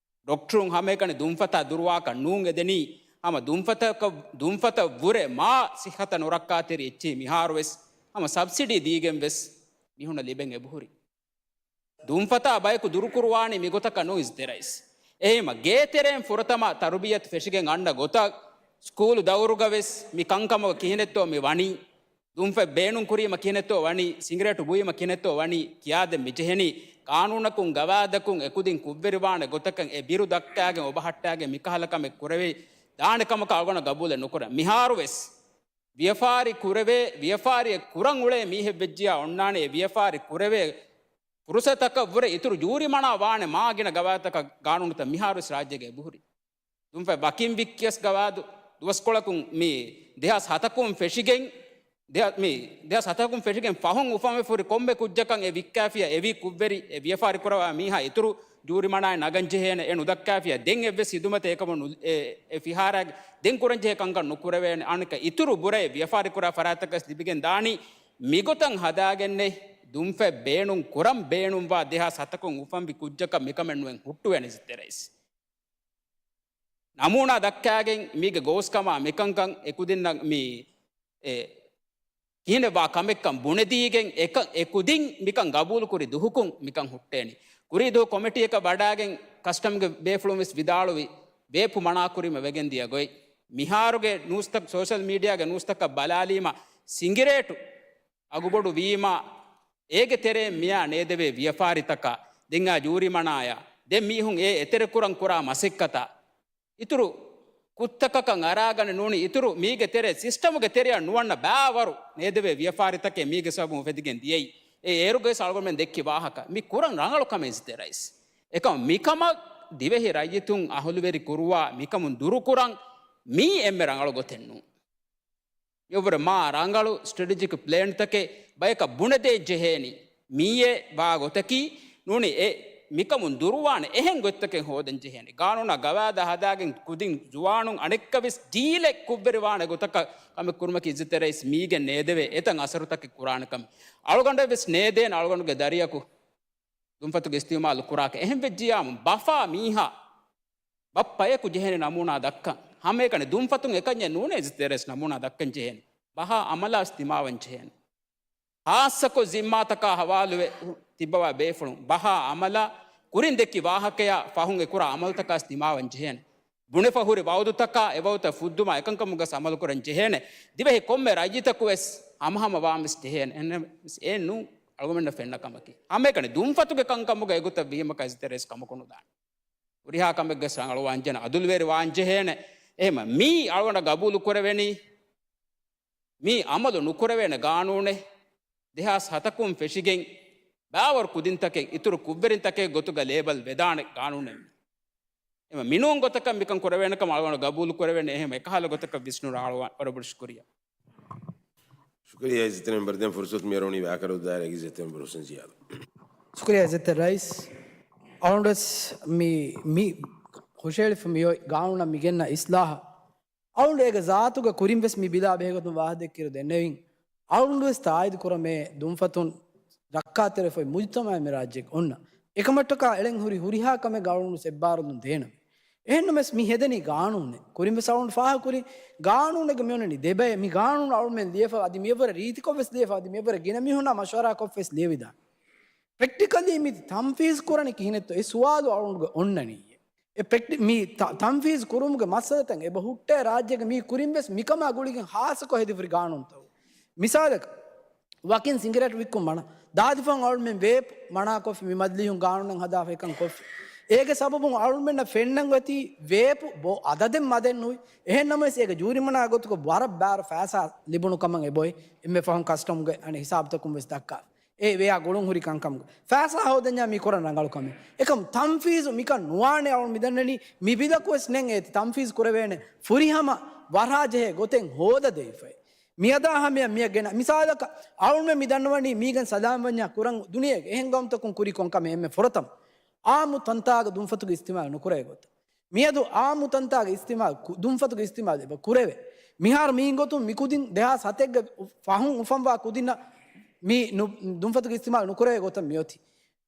ޑޮކްޓަރުން ހަމައެކަނި ދުންފަތާ ދުރުވާކަށް ނޫން އެދެނީ، ހަމަ ދުންފަތަކަށް، ދުންފަތަށް ވުރެ މާ ސިއްހަތަށް ނުރައްކާތެރި އެއްޗިހި. މިހާރު ވެސް ހަމަ ސަބްސިޑީ ދީގެން ވެސް މީހުންނަށް ލިބެން އެބަހުރި. ދުންފަތާ ބަޔަކު ދުރުކުރުވާނީ މިގޮތަކަށް ނޫން އިއްޒަތްތެރި ރައީސް. އެހެންވީމަ ގޭތެރެއިން ފުރަތަމަ ތަރުބިޔަތު ފެށިގެން އަންނަ ގޮތަށް ސްކޫލު ދައުރުގަ ވެސް މި ކަންކަމަކަށް ކިހިނެއްތޯ މި ވަނީ؟ ދުންފަތް ބޭނުން ކުރީމަ ކިހިނެއްތޯ ވަނީ؟ ސިނގިރޭޓު ބުއީމަ ކިހިނެއްތޯ ވަނީ؟ ކިޔާދޭން މިޖެހެނީ ޤާނޫނަކުން ގަވާއިދަކުން އެކުދިން ކުށްވެރިވާނެ ގޮތަކަށް އެ ބިރު ދައްކާގެން އޮބަހައްޓާގެން މިކަހަލަ ކަމެއް ކުރެވި ދާނެ ކަމަކަށް އަޅުގަނޑަށް ގަބޫލެއް ނުކުރަން. މިހާރު ވެސް ވިޔަފާރި ކުރެވޭ، ވިޔަފާރިއެއް ކުރަން އުޅޭ މީހެއް ވެއްޖިޔާ އޮންނާނެ އެ ވިޔަފާރި ކުރެވޭ ފުރުސަތަކަށް ވުރެ އިތުރު ޖޫރިމަނާ ވާނެ މާ ގިނަ ގަވާއިދުތަކަށް ގާނޫނުތައް މިހާރު ވެސް ރާއްޖޭގަ އެބަހުރި. ދުންފަތް ވަކިން ވިއްކިޔަސް ގަވާއިދު ދުވަސްކޮޅަކުން މި ދެހާސް ހަތަކުން ފެށިގެން، ދެހާ-، މި ދެހާސް ހަތަކުން ފެށިގެން ފަހުން އުފަންވެފަ ހުރި ކޮންމެ ކުއްޖަކަށް އެ ވިއްކާފިޔާ އެވީ ކުށްވެރި އެ ވިޔަފާރި ކުރަވާ މީހާ އިތުރު ޖޫރިމަނާއެއް ނަގަން ޖެހޭނެ އެ ނުދައްކާފިޔާ ދެން އެއްވެސް ހިދުމަތެއް އެކަމަށް ނު-، އެ، އެ ފިހާރައިގެ ދެން ކުރަން ޖެހޭ ކަންކަން ނުކުރެވޭނެ. އަނެކަ އިތުރު ބުރައެއް ވިޔަފާރި ކުރާ ފަރާތްތަކަސް ލިބިގެން ދާނީ މިގޮތަށް ހަދާގެންނެއް. ދުންފަތް ބޭނުން ކުރަން ބޭނުންވާ ދެހާސް ހަތަކުން އުފަންވި ކުއްޖަކަށް މިކަމެއް ނުއެއް ހުއްޓުވޭނެ އިއްޒަތްތެރި ރައީސް. ނަމޫނާ ދައްކާގެން މީގެ ގޯސްކަމާ މިކަންކަން އެކުދިންނަށް މި އެ ކިހިނެއްވާ ކަމެއްކަން ބުނެދީގެން އެކަ-، އެ ކުދިން މިކަން ގަބޫލުކުރި ދުހުކުން މިކަން ހުއްޓޭނީ. ކުރީ ދުވަހު ކޮމިޓީއަކަށް ވަޑާގެން ކަސްޓަމްގެ ބޭފުޅުން ވެސް ވިދާޅުވި ވޭޕު މަނާކުރީމަ ވެގެން ދިޔަ ގޮތް. މިހާރުގެ ނޫސްތައް، ސޯޝަލް މީޑިއާގެ ނޫސްތަކަށް ބަލާލީމަ ސިނގިރޭޓު އަގުބޮޑު ވީމަ އޭގެ ތެރެއިން މިއާ ނޭދެވޭ ވިޔަފާރިތަކާ، ދެން އާ ޖޫރިމަނާޔާ، ދެން މީހުން އެ އެތެރެކުރަން ކުރާ މަސައްކަތާ، އިތުރު ކުށްތަކަކަށް އަރާގަނެ ނޫނީ، އިތުރު މީގެ ތެރޭ ސިސްޓަމުގެ ތެރެއަށް ނުވަންނަ ބާވަރު ނޭދެވޭ ވިޔަފާރިތަކެއް މީގެ ސަބަބުން އުފެދިގެން ދިޔައީ. އެ އޭރުގައި އަޅުގަނޑުމެން ދެއްކި ވާހަކަ. މި ކުރަން ރަނގަޅު ކަމެއް އިޒްތެ ރައީސް. އެކަމަށް މިކަމަށް ދިވެހި ރައްޔިތުން އަހުލުވެރި ކުރުވާ މިކަމުން ދުރުކުރަން މީ އެންމެ ރަނގަޅު ގޮތެއް ނޫން. މިއަށްވުރެ މާ ރަނގަޅު ސްޓްރެޓެޖިކް ޕްލޭންތަކެއް ބަޔަކަށް ބުނެދޭން ޖެހޭނީ. މިއެ ވާ ގޮތަކީ ނޫނީ އެ މިކަމުން ދުރުވާނެ އެހެން ގޮތްތަކެއް ހޯދަން ޖެހޭނެ. ގާނޫނާ ގަވާއިދާ ހަދާގެން ކުދިން ޒުވާނުން އަނެއްކާވެސް ޖީލެއް ކުށްވެރިވާނެ ގޮތަކަށް ކަމެއް ކުރުމަކީ އިއްޒަތްތެރި ރައީސް މީގެން ނޭދެވޭ އެތައް އަސަރުތަކެއް ކުރާނެ ކަމެއް. އަޅުގަނޑަށް ވެސް ނޭދޭނެ އަޅުގަނޑުގެ ދަރިއަކު ދުންފަތުގެ އިސްތިއުމާލު ކުރާކަށް. އެހެން ވެއްޖިއްޔާމު ބަފާ މީހާ ބައްޕަޔަކު ޖެހޭނެ ނަމޫނާ ދައްކަން. ހަމައެކަނި ދުންފަތުން އެކަންޏެއް ނޫނޭ އިއްޒަތްތެރި ރައީސް ނަމޫނާ ދައްކަން ޖެހޭނެ. ބަހާ އަމަލާ ވެސް ދިމާވަން ޖެހޭނެ. ހާއްސަކޮށް ޒިންމާތަކާ ހަވާލުވެ ތިއްބަވާ ބޭފުޅުން ބަހާ އަމަލާ ކުރިން ދެއްކި ވާހަކަޔާ ފަހުން އެކުރާ އަމަލުތަކާ ވެސް ދިމާވަން ޖެހޭނެ. ބުނެފަ ހުރި ވައުދުތަކާ އެ ވައުދުތައް ފުއްދުމާ އެކަންކަމުގަސް އަމަލުކުރަން ޖެހޭނެ. ދިވެހި ކޮންމެ ރައްޔިތަކު ވެސް ހަމަހަމަ ވާން ވެސް ޖެހޭނެ. އެހެންނަމަވެސް އެ ނޫން އަޅުގަނޑަށް ފެންނަ ކަމަކީ. ހަމައެކަނި ދުންފަތުގެ ކަންކަމުގަ އެގޮތަށް ވީމަކަށް އިއްޒަތްތެރި ރައީސް ކަމަކު ނުދާނެ. ހުރިހާ ކަމެއްގަސް ރަނގަޅުވާންޖެހޭނެ، އަދުލުވެރިވާންޖެހޭނެ. އެހެމަ މީ އަޅުގަނޑަށް ގަބޫލު ކުރެވެނީ، މީ އަމަލު ނުކުރެވޭނެ ގާނޫނެއް. ދެހާސް ހަތަކުން ފެށިގެން ބާވަރު ކުދިންތަކެއް އިތުރު ކުށްވެރިންތަކެއް ގޮތުގަ ލޭބަލް ވެދާނެ ގާނޫނެއް. އެމަ މިނޫން ގޮތަކަށް މިކަން ކުރެވޭނެކަމަށް އަޅުގަނޑު ގަބޫލު ކުރެވޭނެ. އެހެމަ އެކަހަލަ ގޮތަކަށް ވިސްނުން އަޅުގަނޑު ވަރަށް ބޮޑު ޝުކުރިއްޔާ. ޝުކުރިއްޔާ އިއްޒަތްތެރި މެމްބަރު. ދެން ފުރުސަތު މިއަރުވަނީ ވާކަރު ދާއިރާގެ އިއްޒަތްތެރި މެމްބަރު ހުސެން ޒިޔާދު. ޝުކުރިއްޔާ އިއްޒަތްތެރި ރައީސް. އަޅުގަނޑުވެސް މި، މި ހުށަހެޅިފަ މިއޮތް ގާނޫނަށް މިގެންނަ އިސްލާހަށް އަޅުގަނޑު އޭގެ ޒާތުގަ ކުރިން ވެސް މި ބިލާ ބެހޭގޮތުން ވާހަކަދެއްކިއިރު ދެންނެވިން. އަޅުގަނޑު ވެސް ތާއީދު ކުރަމޭ ދުންފަތުން ރައްކާތެރިފައި މުޖުތަމައެއް މި ރާއްޖޭގަ އޮންނަ. އެކަމަށްޓަކާ އެޅެން ހުރި ހުރިހާ ކަމެއްގަ އަޅުގަނޑު ވެސް އެއްބާރުލުން ދޭނަމޭ. އެހެންނަމަވެސް މި ހެދެނީ ގާނޫނެއް. ކުރިން ވެސް އަޅުގަނޑު ފާހަގަކުރި ގާނޫނެއްގަ މި އޮންނަނީ ދެބައެއް. މި ގާނޫނު އަޅުމެން ލިޔެފަ އަދި މިއަށްވުރެ ރީތިކޮށް ވެސް ލިޔެފަ އަދި މިއަށްވުރެ ގިނަ މީހުންނާ މަޝްވަރާކޮށް ވެސް ލިޔެވިދާނެ. ޕްރެކްޓިކަލީ މި ތަންފީޒް ކުރަނީ ކިހިނެއްތޯ އެ ސުވާލު އަޅުގަނޑުގަ އޮންނަނީ. އެ ޕްރެކްޓި-، މި ތަ-، ތަންފީޒް ކުރުމުގެ މައްސަލަތައް އެބަ ހުއްޓޭ ރާއްޖޭގަ މީ ކުރިން ވެސް މިކަމާ ގުޅިގެން ހާއްސަކޮށް ހެދިފަ ހުރި ގާނޫނުތައް. މިސާލަކަށް، ވަކިން ސިނގިރޭޓް ވިއްކުން މަނާ. ދާދިފަހުން އަޅުމެން ވޭޕް މަނާކޮށްފި މި މަޖިލީހުން ގާނޫނެއް ހަދާފަ އެކަން ކޮށްފި. އޭގެ ސަބަބުން އަޅުމެންނަށް ފެންނަން އޮތީ ވޭޕު ބޮ އަދަދެއް މަދެއް ނުވި. އެހެން ނަމަވެސް އޭގެ ޖޫރިމަނާ ގޮތުގަ ވަރަށް ބާރު ފައިސާ ލިބުނު ކަމަށް އެބައޮތް. އެންމެ ފަހުން ކަސްޓަމްގެ އަނެއް ހިސާބުތަކުން ވެސް ދައްކާ. އެ ވެޔާ ގުޅުން ހުރި ކަންކަމުގަ ފައިސާ ހޯދަންޏާ މި ކުރަން ރަނގަޅު ކަމެއް. އެކަމް ތަންފީޒު މިކަން ނުވާނެ އަޅުން މިދަންނަނީ މި ބިލަކު ވެސް ނެތް އޭތި ތަންފީޒު ކުރެވޭނެ ފުރިހަމަ ވަރާޖެހޭ ގޮތެއް ހޯދަދެވިފައި. މިއަދާ ހަމަޔަށް މިއަށް ގެނަ މިސާލަކަށް އަޅުމެން މި ދަންނަވަނީ މީގެން ސަލާމަތްވަންޏާ ކުރަން ދުނިޔޭގެ އެހެން ގައުމުތަކުން ކުރި ކޮން ކަމެއް އެންމެ ފުރަތަމަ އާއްމު ތަންތާގަ ދުންފަތުގެ އިސްތިމާލު ނުކުރޭ ގޮތަށް. މިއަދު އާއްމު ތަންތާގެ އިސްތިމާލު ކު-، ދުންފަތުގެ އިސްތިމާލު އެބަ ކުރެވޭ. މިހާރު މިއިން ގޮތުން މި ކުދިން ދެހާސް ހަތެއްގެ ފަހުން އުފަންވާ ކުދިންނަށް މި ނު-، ދުންފަތުގެ އިސްތިމާލު ނުކުރެވޭ ގޮތަށް މިއޮތީ.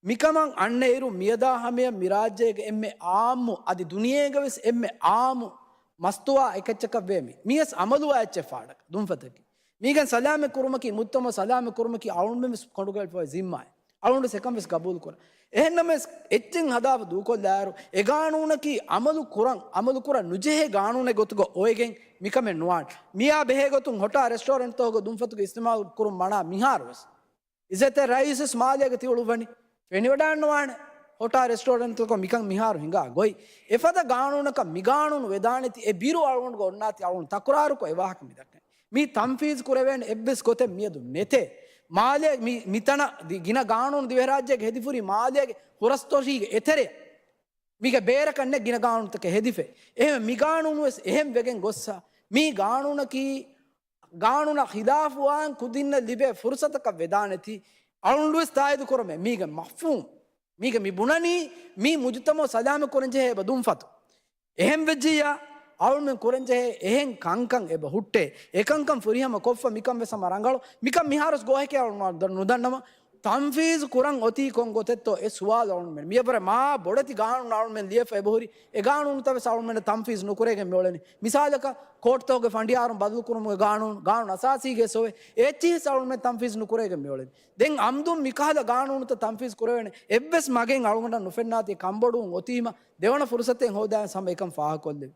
މިކަމަށް އަންނައިރު މިއަދާ ހަމަޔަށް މި ރާއްޖޭގެ އެންމެ އާއްމު އަދި ދުނިޔޭގަވެސް އެންމެ އާއްމު މަސްތުވާ އެކައްޗަކަށް ވޭ މި. މިޔަސް އަމަލުވާ އެއްޗެއް ފާޑަކަށް ދުންފަތަކީ. މީގެން ސަލާމަތް ކުރުމަކީ، މުޖްތަމަޢު ސަލާމަތް ކުރުމަކީ އަޅުގަނޑުމެން ވެސް ކޮނޑުގައިފައި ޒިންމާއެއް. އަޅުގަނޑު ސެކަން ވެސް ގަބޫލު ކުރަން. އެހެންނަމަވެސް އެއްޗެއް ހަދާފަ ދޫކޮށްލާއިރު، އެ ގާނޫނަކީ އަމަލު ކުރަން، އަމަލު ކުރަން ނުޖެހޭ ގާނޫނެއް ގޮތުގަ އޮވެގެން މިކަމެއް ނުވާނެ. މިއާ ބެހޭ ގޮތުން ހޮޓާ ރެސްޓޯރެންޓްތަކުގަ ދުންފަތުގެ އިސްތިމާލު ކުރުން މަނާ މިހާރު ވެސް. އިއްޒަތްތެރި ރައީސް ވެސް މާލޭގަ ތި އުޅުއްވަނީ. ފެނިވަޑާން ނުވާނެ. ހޮޓާ ރެސްޓޯރެންޓްތަކުގަ މިކަން މިހާރު ހިނގާ ގޮތް. އެފަދަ ގާނޫނަކަށް މި ގާނޫނު ވެދާނެތީ އެ ބިރު އަޅުގަނޑުގަ އޮންނާތީ އަޅުގަނޑު ތަކުރާރުކޮށް އެ ވާހަކަ މި ދައްކަނީ. މީ ތަންފީޒު ކުރެވޭނެ އެއްވެސް ގޮތެއް މިއަދު ނެތޭ. މާލޭ މި، މިތަނަށް ދި-، ގިނަ ގާނޫނު ދިވެހިރާއްޖޭގެ ހެދިފަ ހުރީ މާލޭގެ ހުރަސްތޮށީގެ އެތެރެއަށް. މީގެ ބޭރަކަށް ނެތް ގިނަ ގާނޫނުތަކެއް ހެދިފަ. އެހެން މި ގާނޫނު ވެސް އެހެން ވެގެން ގޮއްސަ. މީ ގާނޫނަކީ، ގާނޫނަށް ޚިލާފުވާން ކުދިންނަށް ލިބޭ ފުރުސަތަކަށް ވެދާނެތީ، އަޅުގަނޑު ވެސް ތާއީދު ކުރަމޭ މީގެ މަފްހޫމް. މީގެ މި ބުނަނީ މީ މުޖުތަމަޢު ސަލާމަތް ކުރަން ޖެހޭ އެބަ ދުންފަތު. އެހެން ވެއްޖިއްޔާ، އަޅުމެން ކުރަން ޖެހޭ އެހެން ކަންކަން އެބަ ހުއްޓޭ. އެކަންކަން ފުރިހަމަ ކޮށްފަ މިކަން ވެސް ހަމަ ރަނގަޅު. މިކަން މިހާރުވެސް ގޯހެކޭ އަޅު ނުދަންނަވަ. ތަންފީޒު ކުރަން އޮތީ ކޮން ގޮތެއްތޯ އެ ސުވާލު އަޅުމެން މިޔަށްވުރެ މާ ބޮޑެތި ގާނޫނު އަޅުމެން ލިޔެފަ އެބަހުރި. އެ ގާނޫނުތައް ވެސް އަޅުމެން ތަންފީޒު ނުކުރޭގެން މިއުޅެނީ. މިސާލަކަށް ކޯޓްތަކުގެ ފަނޑިޔާރުން ބަދަލުކުރުމުގެ ގާނޫނު، ގާނޫނު އަސާސީގެ ސޮވެ އެއްޗިހިސް އަޅުމެން ތަންފީޒު ނުކުރޭގެން މިއުޅެނީ. ދެން އަމްދުން މިކަހަލަ ގާނޫނުތައް ތަންފީޒު ކުރެވޭނެ އެއްވެސް މަގެއް އަޅުގަނޑަށް ނުފެންނާތީ ކަންބޮޑުވުން އޮތީމަ ދެވަނަ ފުރުސަތެއް ހޯދާނެ ހަމަ އެކަން ފާހަގަކޮށްލެވި.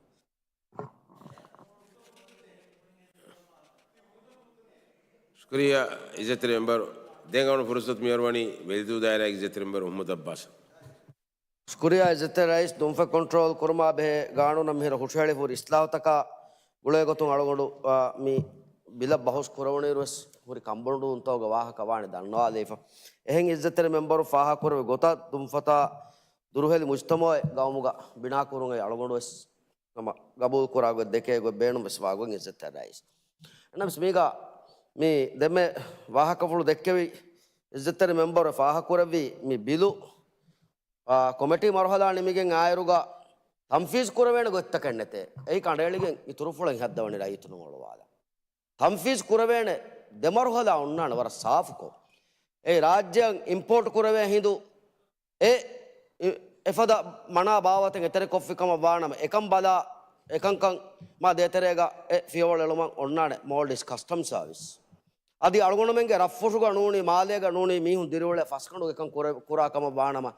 ޝުކުރިއްޔާ އިއްޒަތްތެރި މެމްބަރު. ދެން އަޅުން ފުރުސަތު މިއޮރުވަނީ ވެލިދޫ ދާއިރާގެ އިއްޒަތްތެރި މެމްބަރު މުޙައްމަދު އައްބާސަށް. ޝުކުރިއްޔާ އިއްޒަތްތެރި ރައީސް. ދުންފަތް ކޮންޓްރޯލް ކުރުމާ ބެހޭ ގާނޫނަށް މިހިރަ ހުށަހެޅިފަ ހުރި އިސްލާހުތަކާ ގުޅޭގޮތުން އަޅުގަނޑު، އާ، މި ބިލަށް ބަހުސް ކުރެވުނުއިރު ވެސް ހުރި ކަންބޮޑުވުންތަކުގެ ވާހަކަ ވާނެ ދަންނަވާލައިފަ. އެހެން އިއްޒަތްތެރި މެމްބަރު ފާހަގަކުރެއްވި ގޮތަށް ދުންފަތާ ދުރުހެލި މުޖްތަމަޢެއް ގައުމުގަ ބިނާކުރުން އެ އަޅުގަނޑު ވެސް ހަމަ ގަބޫލު ކުރާ ގޮތް ދެކޭ ގޮތް ބޭނުން ވެސް ވާގޮތް އިއްޒަތްތެރި ރައީސް. އެނަމަސް މީގަ މި ދެންމެ ވާހަކަފުޅު ދެއްކެވި އިއްޒަތްތެރި މެމްބަރު ފާހަގަކުރެއްވި މި ބިލު، އާ، ކޮމިޓީ މަރުހަލާ ނިމިގެން އާއިރުގަ ތަންފީޒު ކުރެވޭނެ ގޮތްތަކެއް ނެތޭ. އެއީ ކަނޑައެޅިގެން އިތުރުފުޅެއް ހައްދަވަނީ ރައްޔިތުން އޮޅުވާލާ. ތަންފީޒު ކުރެވޭނެ ދެ މަރުހަލާ އޮންނާނެ ވަރަށް ސާފުކޮށް. އެ ރާއްޖެއަށް އިމްޕޯޓް ކުރެވޭ ހިނދު އެ، އެ، އެފަދަ މަނާ ބާވަތެއް އެތެރެކޮށްފި ކަމަށް ވާނަމަ، އެކަން ބަލާ، އެކަންކަން މާ ދޭތެރޭގަ އެ ފިޔަވަޅު އެޅުމަށް އޮންނާނެ މޯލްޑިވްސް ކަސްޓަމް ސާވިސް. އަދި އަޅުގަނޑުމެންގެ ރަށްފުށުގަ ނޫނީ، މާލޭގަ ނޫނީ މީހުން ދިރިއުޅޭ ފަސްގަނޑު އެކަން ކުރެ-، ކުރާ ކަމަށް ވާނަމަ،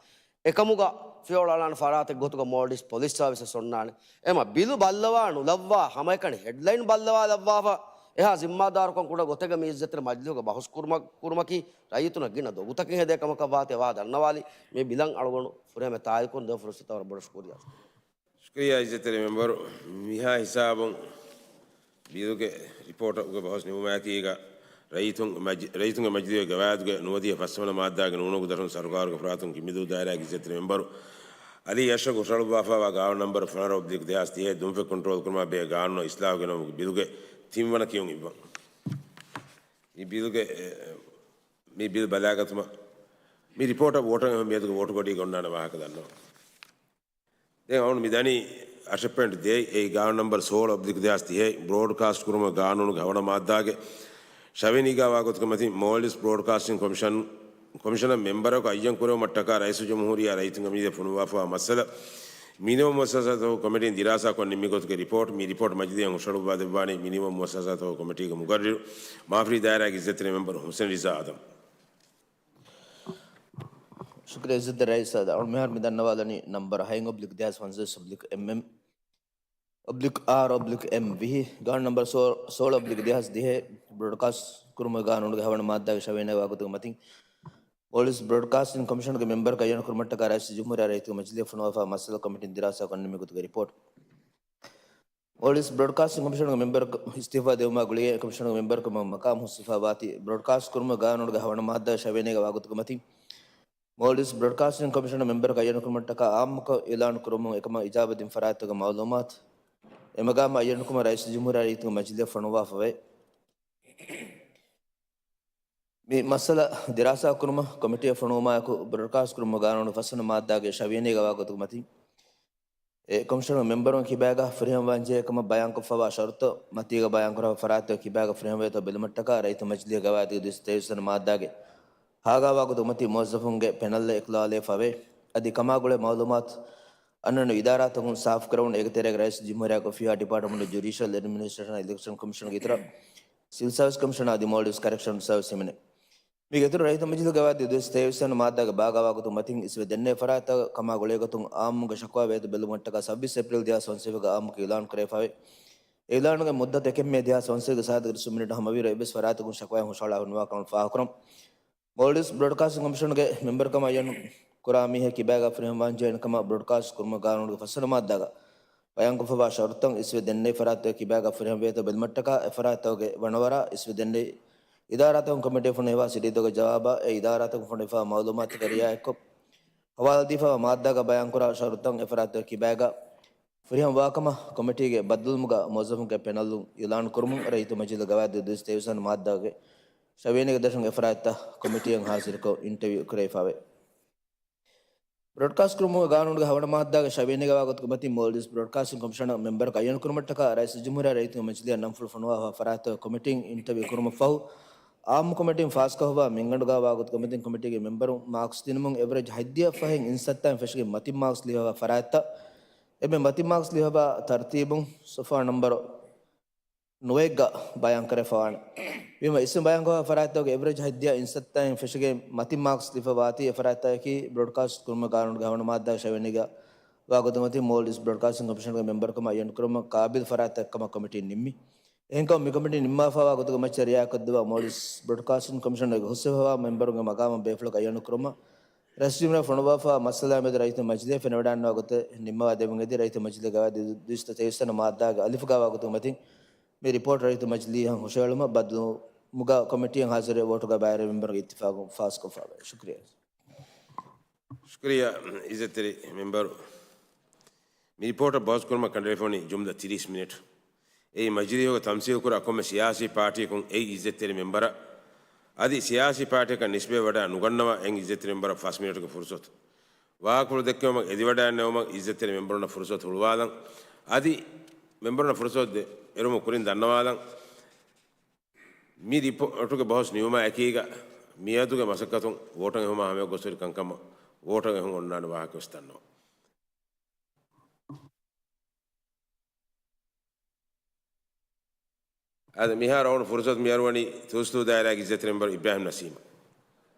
އެކަމުގަ ފިޔަވަޅު އަޅާނެ ފަރާތެއް ގޮތުގަ މޯލްޑިވްސް ޕޮލިސް ސާވިސް ވެސް އޮންނާނެ. އެމަ ބިލު ބައްލަވާ ނުލައްވާ ހަމައެކަނި ހެޑްލައިން ބައްލަވާލައްވާފަ، އެހާ ޒިންމާދާރުކަން ކުޑަ ގޮތެއްގަ މި އިއްޒަތްތެރި މަޖިލީހުގަ ބަހުސް ކުރުމަ-، ކުރުމަކީ ރައްޔިތުނަށް ގިނަ ދޮގުތަކެއް ހެދޭ ކަމަކަށް ވާތީ ވާ ދަންނަވާލީ. މި ބިލަށް އަޅުގަނޑު ފުރިހަމަ ތާއީދުކުރަން ދެވަނަ ފުރުސަތަށް ވަރަށް ބޮޑަށް ޝުކުރިއްޔާ. ޝުކުރިއްޔާ އިއްޒަތްތެރި މެމްބަރު. މިހާ ހިސާބުން ބިލުގެ ރިޕޯޓުގެ ބަހުސް ނިމުމާއެކީގަ ރައްޔިތުން މަޖި-، ރައްޔިތުންގެ މަޖިލީހުގެ ގަވާއިދުގެ ނުވަދިހަ ފަސްވަނަ މާއްދާގެ ނޫނުގެ ދަށުން ސަރުކާރުގެ ފަރާތުން ކިންވެލިދޫ ދާއިރާގެ އިއްޒަތްތެރި މެމްބަރު އަލީ އަޝްރަފް ހުށަހަޅުއްވާފައިވާ ގާނޫނު ނަންބަރު ފަނަރަ އޮބްލިކް ދެހާސް ތިހައެއް ދުންފަތް ކޮންޓްރޯލް ކުރުމާ ބެހޭ ގާނޫނަށް އިސްލާހު ގެނައުމުގެ ބިލުގެ ތިންވަނަ ކިޔުން އިއްވަން. މި ބިލުގެ، އެ، މި ބިލް ބަލާގަތުމަށް މި ރިޕޯޓަށް ވޯޓަށް އެހުން މިއަދުގެ ވޯޓު ގަޑީގަ އޮންނާނެ ވާހަކަ ދަންނަވަން. ދެން އަޅުން މި ދަނީ އަށެއް ޕޮއިންޓް ދޭއް އެ ގާނޫނު ނަންބަރު ސޯޅަ އޮބްލިކް ދެހާސް ތިހައެއް ބްރޯޑްކާސްޓް ކުރުމުގެ ގާނޫނުގެ ހަވަނަ މާއްދާގެ ށަވިޔަނީގަ ވާ ގޮތުގެ މަތިން މޯލްޑިވްސް ބްރޯޑްކާސްޓިން ކޮމިޝަން، ކޮމިޝަނަށް މެމްބަރަކު އައްޔަން ކުރެވުމަށްޓަކާ ރައީސުލްޖުމްހޫރިއްޔާ ރައްޔިތުންގެ މަޖިލީހަށް ފޮނުވާފައިވާ މައްސަލަ މިނިވަން މުއައްސަސާތަކުގެ ކޮމިޓީން ދިރާސާކޮށް ނިންމި ގޮތުގެ ރިޕޯޓް. މި ރިޕޯޓް މަޖިލީހަށް ހުށަހަޅުއްވާދެއްވާނީ މިނިވަން މުއައްސަސާތަކުގެ ކޮމިޓީގެ މުގައްރިރު މާފަރީ ދާއިރާގެ އިއްޒަތްތެރި މެމްބަރު ހުސެން ރިޒާ އާދަމް. ޝުކުރިއްޔާ އިއްޒަތްތެރި ރައީސް. އަޅުން މިހާރު މި ދަންނަވާލަނީ ނަންބަރު ހައެއް އޮބްލިކް ދެހާސް ފަންސަވީސް އޮބްލިކް އެމް އެމް އޮބްލިކް އާރް އޮބްލިކް އެމް ވިހި، ގާނޫނު ނަންބަރު ސޯ-، ސޯޅަ އޮބްލިކް ދެހާސް ދިހައެއް ބްރޯޑްކާސްޓް ކުރުމުގެ ގާނޫނުގެ ހަވަނަ މާއްދާގެ ށަވިޔަނީގަ ވާ ގޮތުގެ މަތިން މޯލްޑިވްސް ބްރޯޑްކާސްޓިން ކޮމިޝަނުގެ މެމްބަރަކަށް އައްޔަން ކުރުމަށްޓަކާ ރައީސުލްޖުމްހޫރިއްޔާ ރައްޔިތުންގެ މަޖިލީހަށް ފޮނުވާފައިވާ މައްސަލަ ކޮމިޓީން ދިރާސާކޮށް ނިންމި ގޮތުގެ ރިޕޯޓް. މޯލްޑިވްސް ބްރޯޑްކާސްޓިން ކޮމިޝަނުގެ މެމްބަރ އިސްތިއުފާ ދެވުމާ ގުޅިގެން ކޮމިޝަނުގެ މެމްބަރުކަމުގެ މަޤާމު ހުސްވެފައިވާތީ، ބްރޯޑްކާސްޓް ކުރުމުގެ ގާނޫނުގެ ހަވަނަ މާއްދާގެ ށަވިޔަނީގަ ވާގޮތުގެ މަތިން، މޯލްޑިވްސް ބްރޯޑްކާސްޓިން ކޮމިޝަނުގެ މެމްބަރަކަށް އައްޔަން ކުރުމަށްޓަކާ އާއްމުކޮށް އިޢުލާނު ކުރުމުން އެކަމަށް އިޖާބަ ދިން ފަރާތްތަކުގެ މަޢުލޫމާތު އެމަގާމަށް އައްޔަން ކުރުމަށް ރައީސުލްޖުމްހޫރިއްޔާ ރައްޔިތުންގެ މަޖިލީހަށް ފޮނުވާފަވޭ. މި މައްސަލަ ދިރާސާ ކުރުމަށް ކޮމިޓީއަށް ފޮނުވުމާއެކު، ބްރޯޑްކާސްޓް ކުރުމުގެ ގާނޫނުގެ ފަސްވަނަ މާއްދާގެ ޝަވިޔަނީގަ ވާގޮތުގެ މަތިން، އެ ކޮމިޝަނުގެ މެމްބަރުން ކިބާގަ ފުރިހަމަވާންޖެހޭ ކަމަށް ބަޔާންކޮށްފައިވާ ޝަރުތު މަތީގަ ބަޔާންކުރާ ފަރާތްތަކުގެ ކިބާގަ ފުރިހަމަވޭތޯ ބެލުމަށްޓަކާ ރައްޔިތު މަޖިލީހުގެ ގަވާއިދުގެ ދުއިސައްތަ މާއްދާގެ ހާގާ ވާގޮތުގެ މަތީ މުވައްޒަފުންގެ ޕެނަލްއެއް އިޚްލާލެވިފަވޭ. އަދި ކަމާ ގުޅޭ މައުލޫމާތު އަންނަން އިދާރާތަކުން ސާފުކުރެވުނު އޭގެ ތެރޭގަ ރައީސުލްޖުމްހޫރިއްޔާގެ އޮފީހާ ޑިޕާޓްމަންޓް އޮފް ޖުޑިޝަލް އެޑްމިނިސްޓްރޭޝަން އިލެކްޝަން ކޮމިޝަންގެ އިތުރަށް ސިވިލް ސާވިސް ކޮމިޝަނާ އަދި މޯލްޑިވްސް ކަރެކްޝަން ސާވިސް ހިމެނޭ. މީގެ އިތުރަށް ރައްޔިތު މަޖިލީހުގެ ގަވާއިދުގެ ދުއިސައްތަ މާއްދާގެ ބާގާ ވާގޮތުގެ މަތިން އިސްވެ ދެންނެވި ފަރާތްތަކަށް ކަމާ ގުޅޭގޮތުން އާއްމުންގެ ޝަކުވާ ވޭތު ބެލުމަށްޓަކާ ސައްބީސް އޭޕްރީލް ދެހާސް ފަންސަވީސްގަ އާއްމުކޮށް އިޢުލާނު ކުރެވިފައިވޭ. އެ އިޢުލާނުގެ މުއްދަތު އެކެއް މޭ ދެހާސް ފަންސަވީސްގެ ސާދަ ގިރިސް މިނިޓު ހަމަވީއިރު އެއްވެސް ފަރާތަކުން ޝަކުވާއެއް ހުށަހަޅާފަ ނުވާ ކަމަށް ފާހަގަކުރަން. މޯލްޑިވްސް ބްރޯޑްކާސްޓިން ކޮމިޝަނުގެ މެމްބަރުކަމަށް އައްޔަން ކުރާ މީހެއް ކިބާގަ ފުރިހަމަވާންޖެހޭނެ ކަމަށް ބްރޯޑްކާސްޓް ކުރުމުގެ ގާނޫނުގެ ފަސްވަނަ މާއްދާގަ ބަޔާންކޮށްފައިވާ ޝަރުތުތައް އިސްވެ ދެންނެވި ފަރާތްތަކުގެ ކިބާގަ ފުރިހަމަވޭތޯ ބެލުމަށްޓަކާ އެ ފަރާތްތަކުގެ ވަނަވަރާ އިސްވެ ދެންނެވި އިދާރާތަކުން ކޮމިޓީ ފޮނުވާ ސިޓީތަކުގެ ޖަވާބާ އެ އިދާރާތަކުން ފޮނުވިފައިވާ މައުލޫމާތުތަކަށް ރިޢާޔަތްކޮށް، ހަވާލުދީފައިވާ މާއްދާގަ ބަޔާންކުރާ ޝަރުތުތައް އެ ފަރާތްތަކުގެ ކިބާގަ ފުރިހަމަވާކަމަށް ކޮމިޓީގެ ބައްދަލުވުމުގަ މުވައްޒަފުންގެ ޕެނަލުން އިޢުލާނު ކުރުމުން ރައްޔިތު މަޖިލީހުގެ ގަވާއިދުގެ ދުއިސައްތަ މާއްދާގެ ޝަވިޔަނީގެ ދަށުން އެ ފަރާތްތައް ކޮމިޓީއަށް ހާޒިރުކޮށް އިންޓަވިއު ކުރެވިފައިވޭ. ބްރޯޑްކާސްޓް ކުރުމުގެ ގާނޫނުގެ ހަވަނަ މާއްދާގެ ޝަވިޔަނީގަ ވާގޮތުގެ މަތިން މޯލްޑިވްސް ބްރޯޑްކާސްޓިން ކޮމިޝަނަށް މެމްބަރަކަށް އައްޔަން ކުރުމަށްޓަކާ ރައީސުލްޖުމްހޫރިއްޔާ ރައްޔިތުންގެ މަޖިލީހަށް ނަންފުޅު ފޮނުވާފައިވާ ފަރާތްތަކުގެ ކޮމިޓީން އިންޓަވިއު ކުރުމަށްފަހު، އާއްމު ކޮމިޓީން ފާސްކޮށްފައިވާ މިންގަނޑުގަ ވާގޮތުގަ މިތިން ކޮމިޓީގެ މެމްބަރުން މާކްސް ދިނުމުން އެވަރެޖް ހަތްދިހަ ފަހެއް އިންސައްތައިން ފެށިގެން މަތިން މާކްސް ލިޔުއްވާ ފަރާތްތައް، އެންމެ މަތިން މާކްސް ލިޔުއްވާ ތަރުތީބުން ސޮފާ ނަންބަރު ނުވައެއްގަ ބަޔާންކުރެވިފައިވާނެ. ވީމަ އިސްނު ބަޔާންކޮށްފައިވާ ފަރާތްތަކުގެ އެވަރެޖް ހަތްދިހަ އިންސައްތައިން ފެށިގެން މަތިން މާކްސް ލިޔުއްވާ ވާތީ އެ ފަރާތްތަކަކީ ބްރޯޑްކާސްޓް ކުރުމުގެ ގާނޫނުގެ ހަވަނަ މާއްދާގެ ޝަވިޔަނިގަ ވާގޮތުގަ މަތިން މޯލްޑިވްސް ބްރޯޑްކާސްޓިން ކޮމިޝަންގެ މެމްބަރުކަމަށް އައްޔަން ކުރުމަށް ޤާބިލް ފަރާތްތަކެއް ކަމަށް ކޮމިޓީން ނިންމި. އެހެންކަމުން މި ކޮމިޓީން ނިންމާފައިވާ ގޮތުގެ މައްޗަށް ރިއާ ކޮށްދެއްވާ މޯލްޑިވްސް ބްރޯޑްކާސްޓިން ކޮމިޝަންގެ ހުސްވެފައިވާ މެމްބަރުންގެ މަގާމަށް ބޭފުޅަކަށް އައްޔަނު ކުރުމަށް ރައީސްޖުމްހޫރިއްޔާ ފޮނުއްވާފައިވާ މައްސަލާ މެދު ރައްޔިތުންގެ މަޖިލީހަށް ފެނިވަޑައިގަންނަވާ ގޮތެއް ނިންމަވާ ދެވުން އެދި ރައްޔިތުންގެ މަޖިލީހުގައި ދުއިސައްތަ ތޭއް ވަނަ މާއްދާގެ އަލިފުގައި ވާ ގޮތުގެ މަތިން މި ރިޕޯޓް ރައްޔިތުންގެ މަޖިލީހަށް ހުށަހެޅުމަށް ބައްދަލުވުމުގަ ކޮމިޓީއަށް ހާޒިރުވެ ވޯޓުގައި ބައިވެރި މެމްބަރުންގެ އިއްތިފާގުން ފާސްކޮށްފައިވާ. ޝުކުރިއްޔާ. ޝުކުރިއްޔާ އިއްޒަތްތެރި މެމްބަރު. މި ރިޕޯޓަށް ބަހުސް ކުރުމަށް ކަނޑައެޅިފައިވަނީ ޖުމްލަ ތިރީސް މިނެޓް. އެއީ މަޖިލީހުގަ ތަމްސީލް ކުރާ ކޮންމެ ސިޔާސީ ޕާޓީއަކުން އެއީ އިއްޒަތްތެރި މެމްބަރަށް އަދި ސިޔާސީ ޕާޓީއަކަށް ނިސްބަތްވެވަޑައި ނުގަންނަވާ އެއް އިއްޒަތްތެރި މެމްބަރަށް ފަސް މިނެޓުގެ ފުރުސަތު. ވާހަކަފުޅު ދެއްކެވުމަށް އެދިވަޑައިގަންނެވުމަށް އިއްޒަތްތެރި މެމްބަރުންނަށް ފުރުސަތު ހުޅުވާލަން. އަދި މެމްބަރުންނަށް ފުރުސަތު ދެ-، އެރުމުން ކުރިން ދަންނަވާލަން. މި ރިޕޯޓުގެ ބަހުސް ނިމުމާ އެކީގަ މިއަދުގެ މަސައްކަތުން ވޯޓަށް އެހުމާ ހަމަޔަށް ގޮސްހުރި ކަންކަމަށް ވޯޓަށް އެހުން އޮންނާނެ ވާހަކަ ވެސް ދަންނަވަން. އަދި މިހާރު އޮން ފުރުސަތު މިއަރުވަނީ ތޫސްތޫ ދާއިރާގެ އިއްޒަތްތެރި މެމްބަރު އިބްރާހިމް ނަސީމަށް.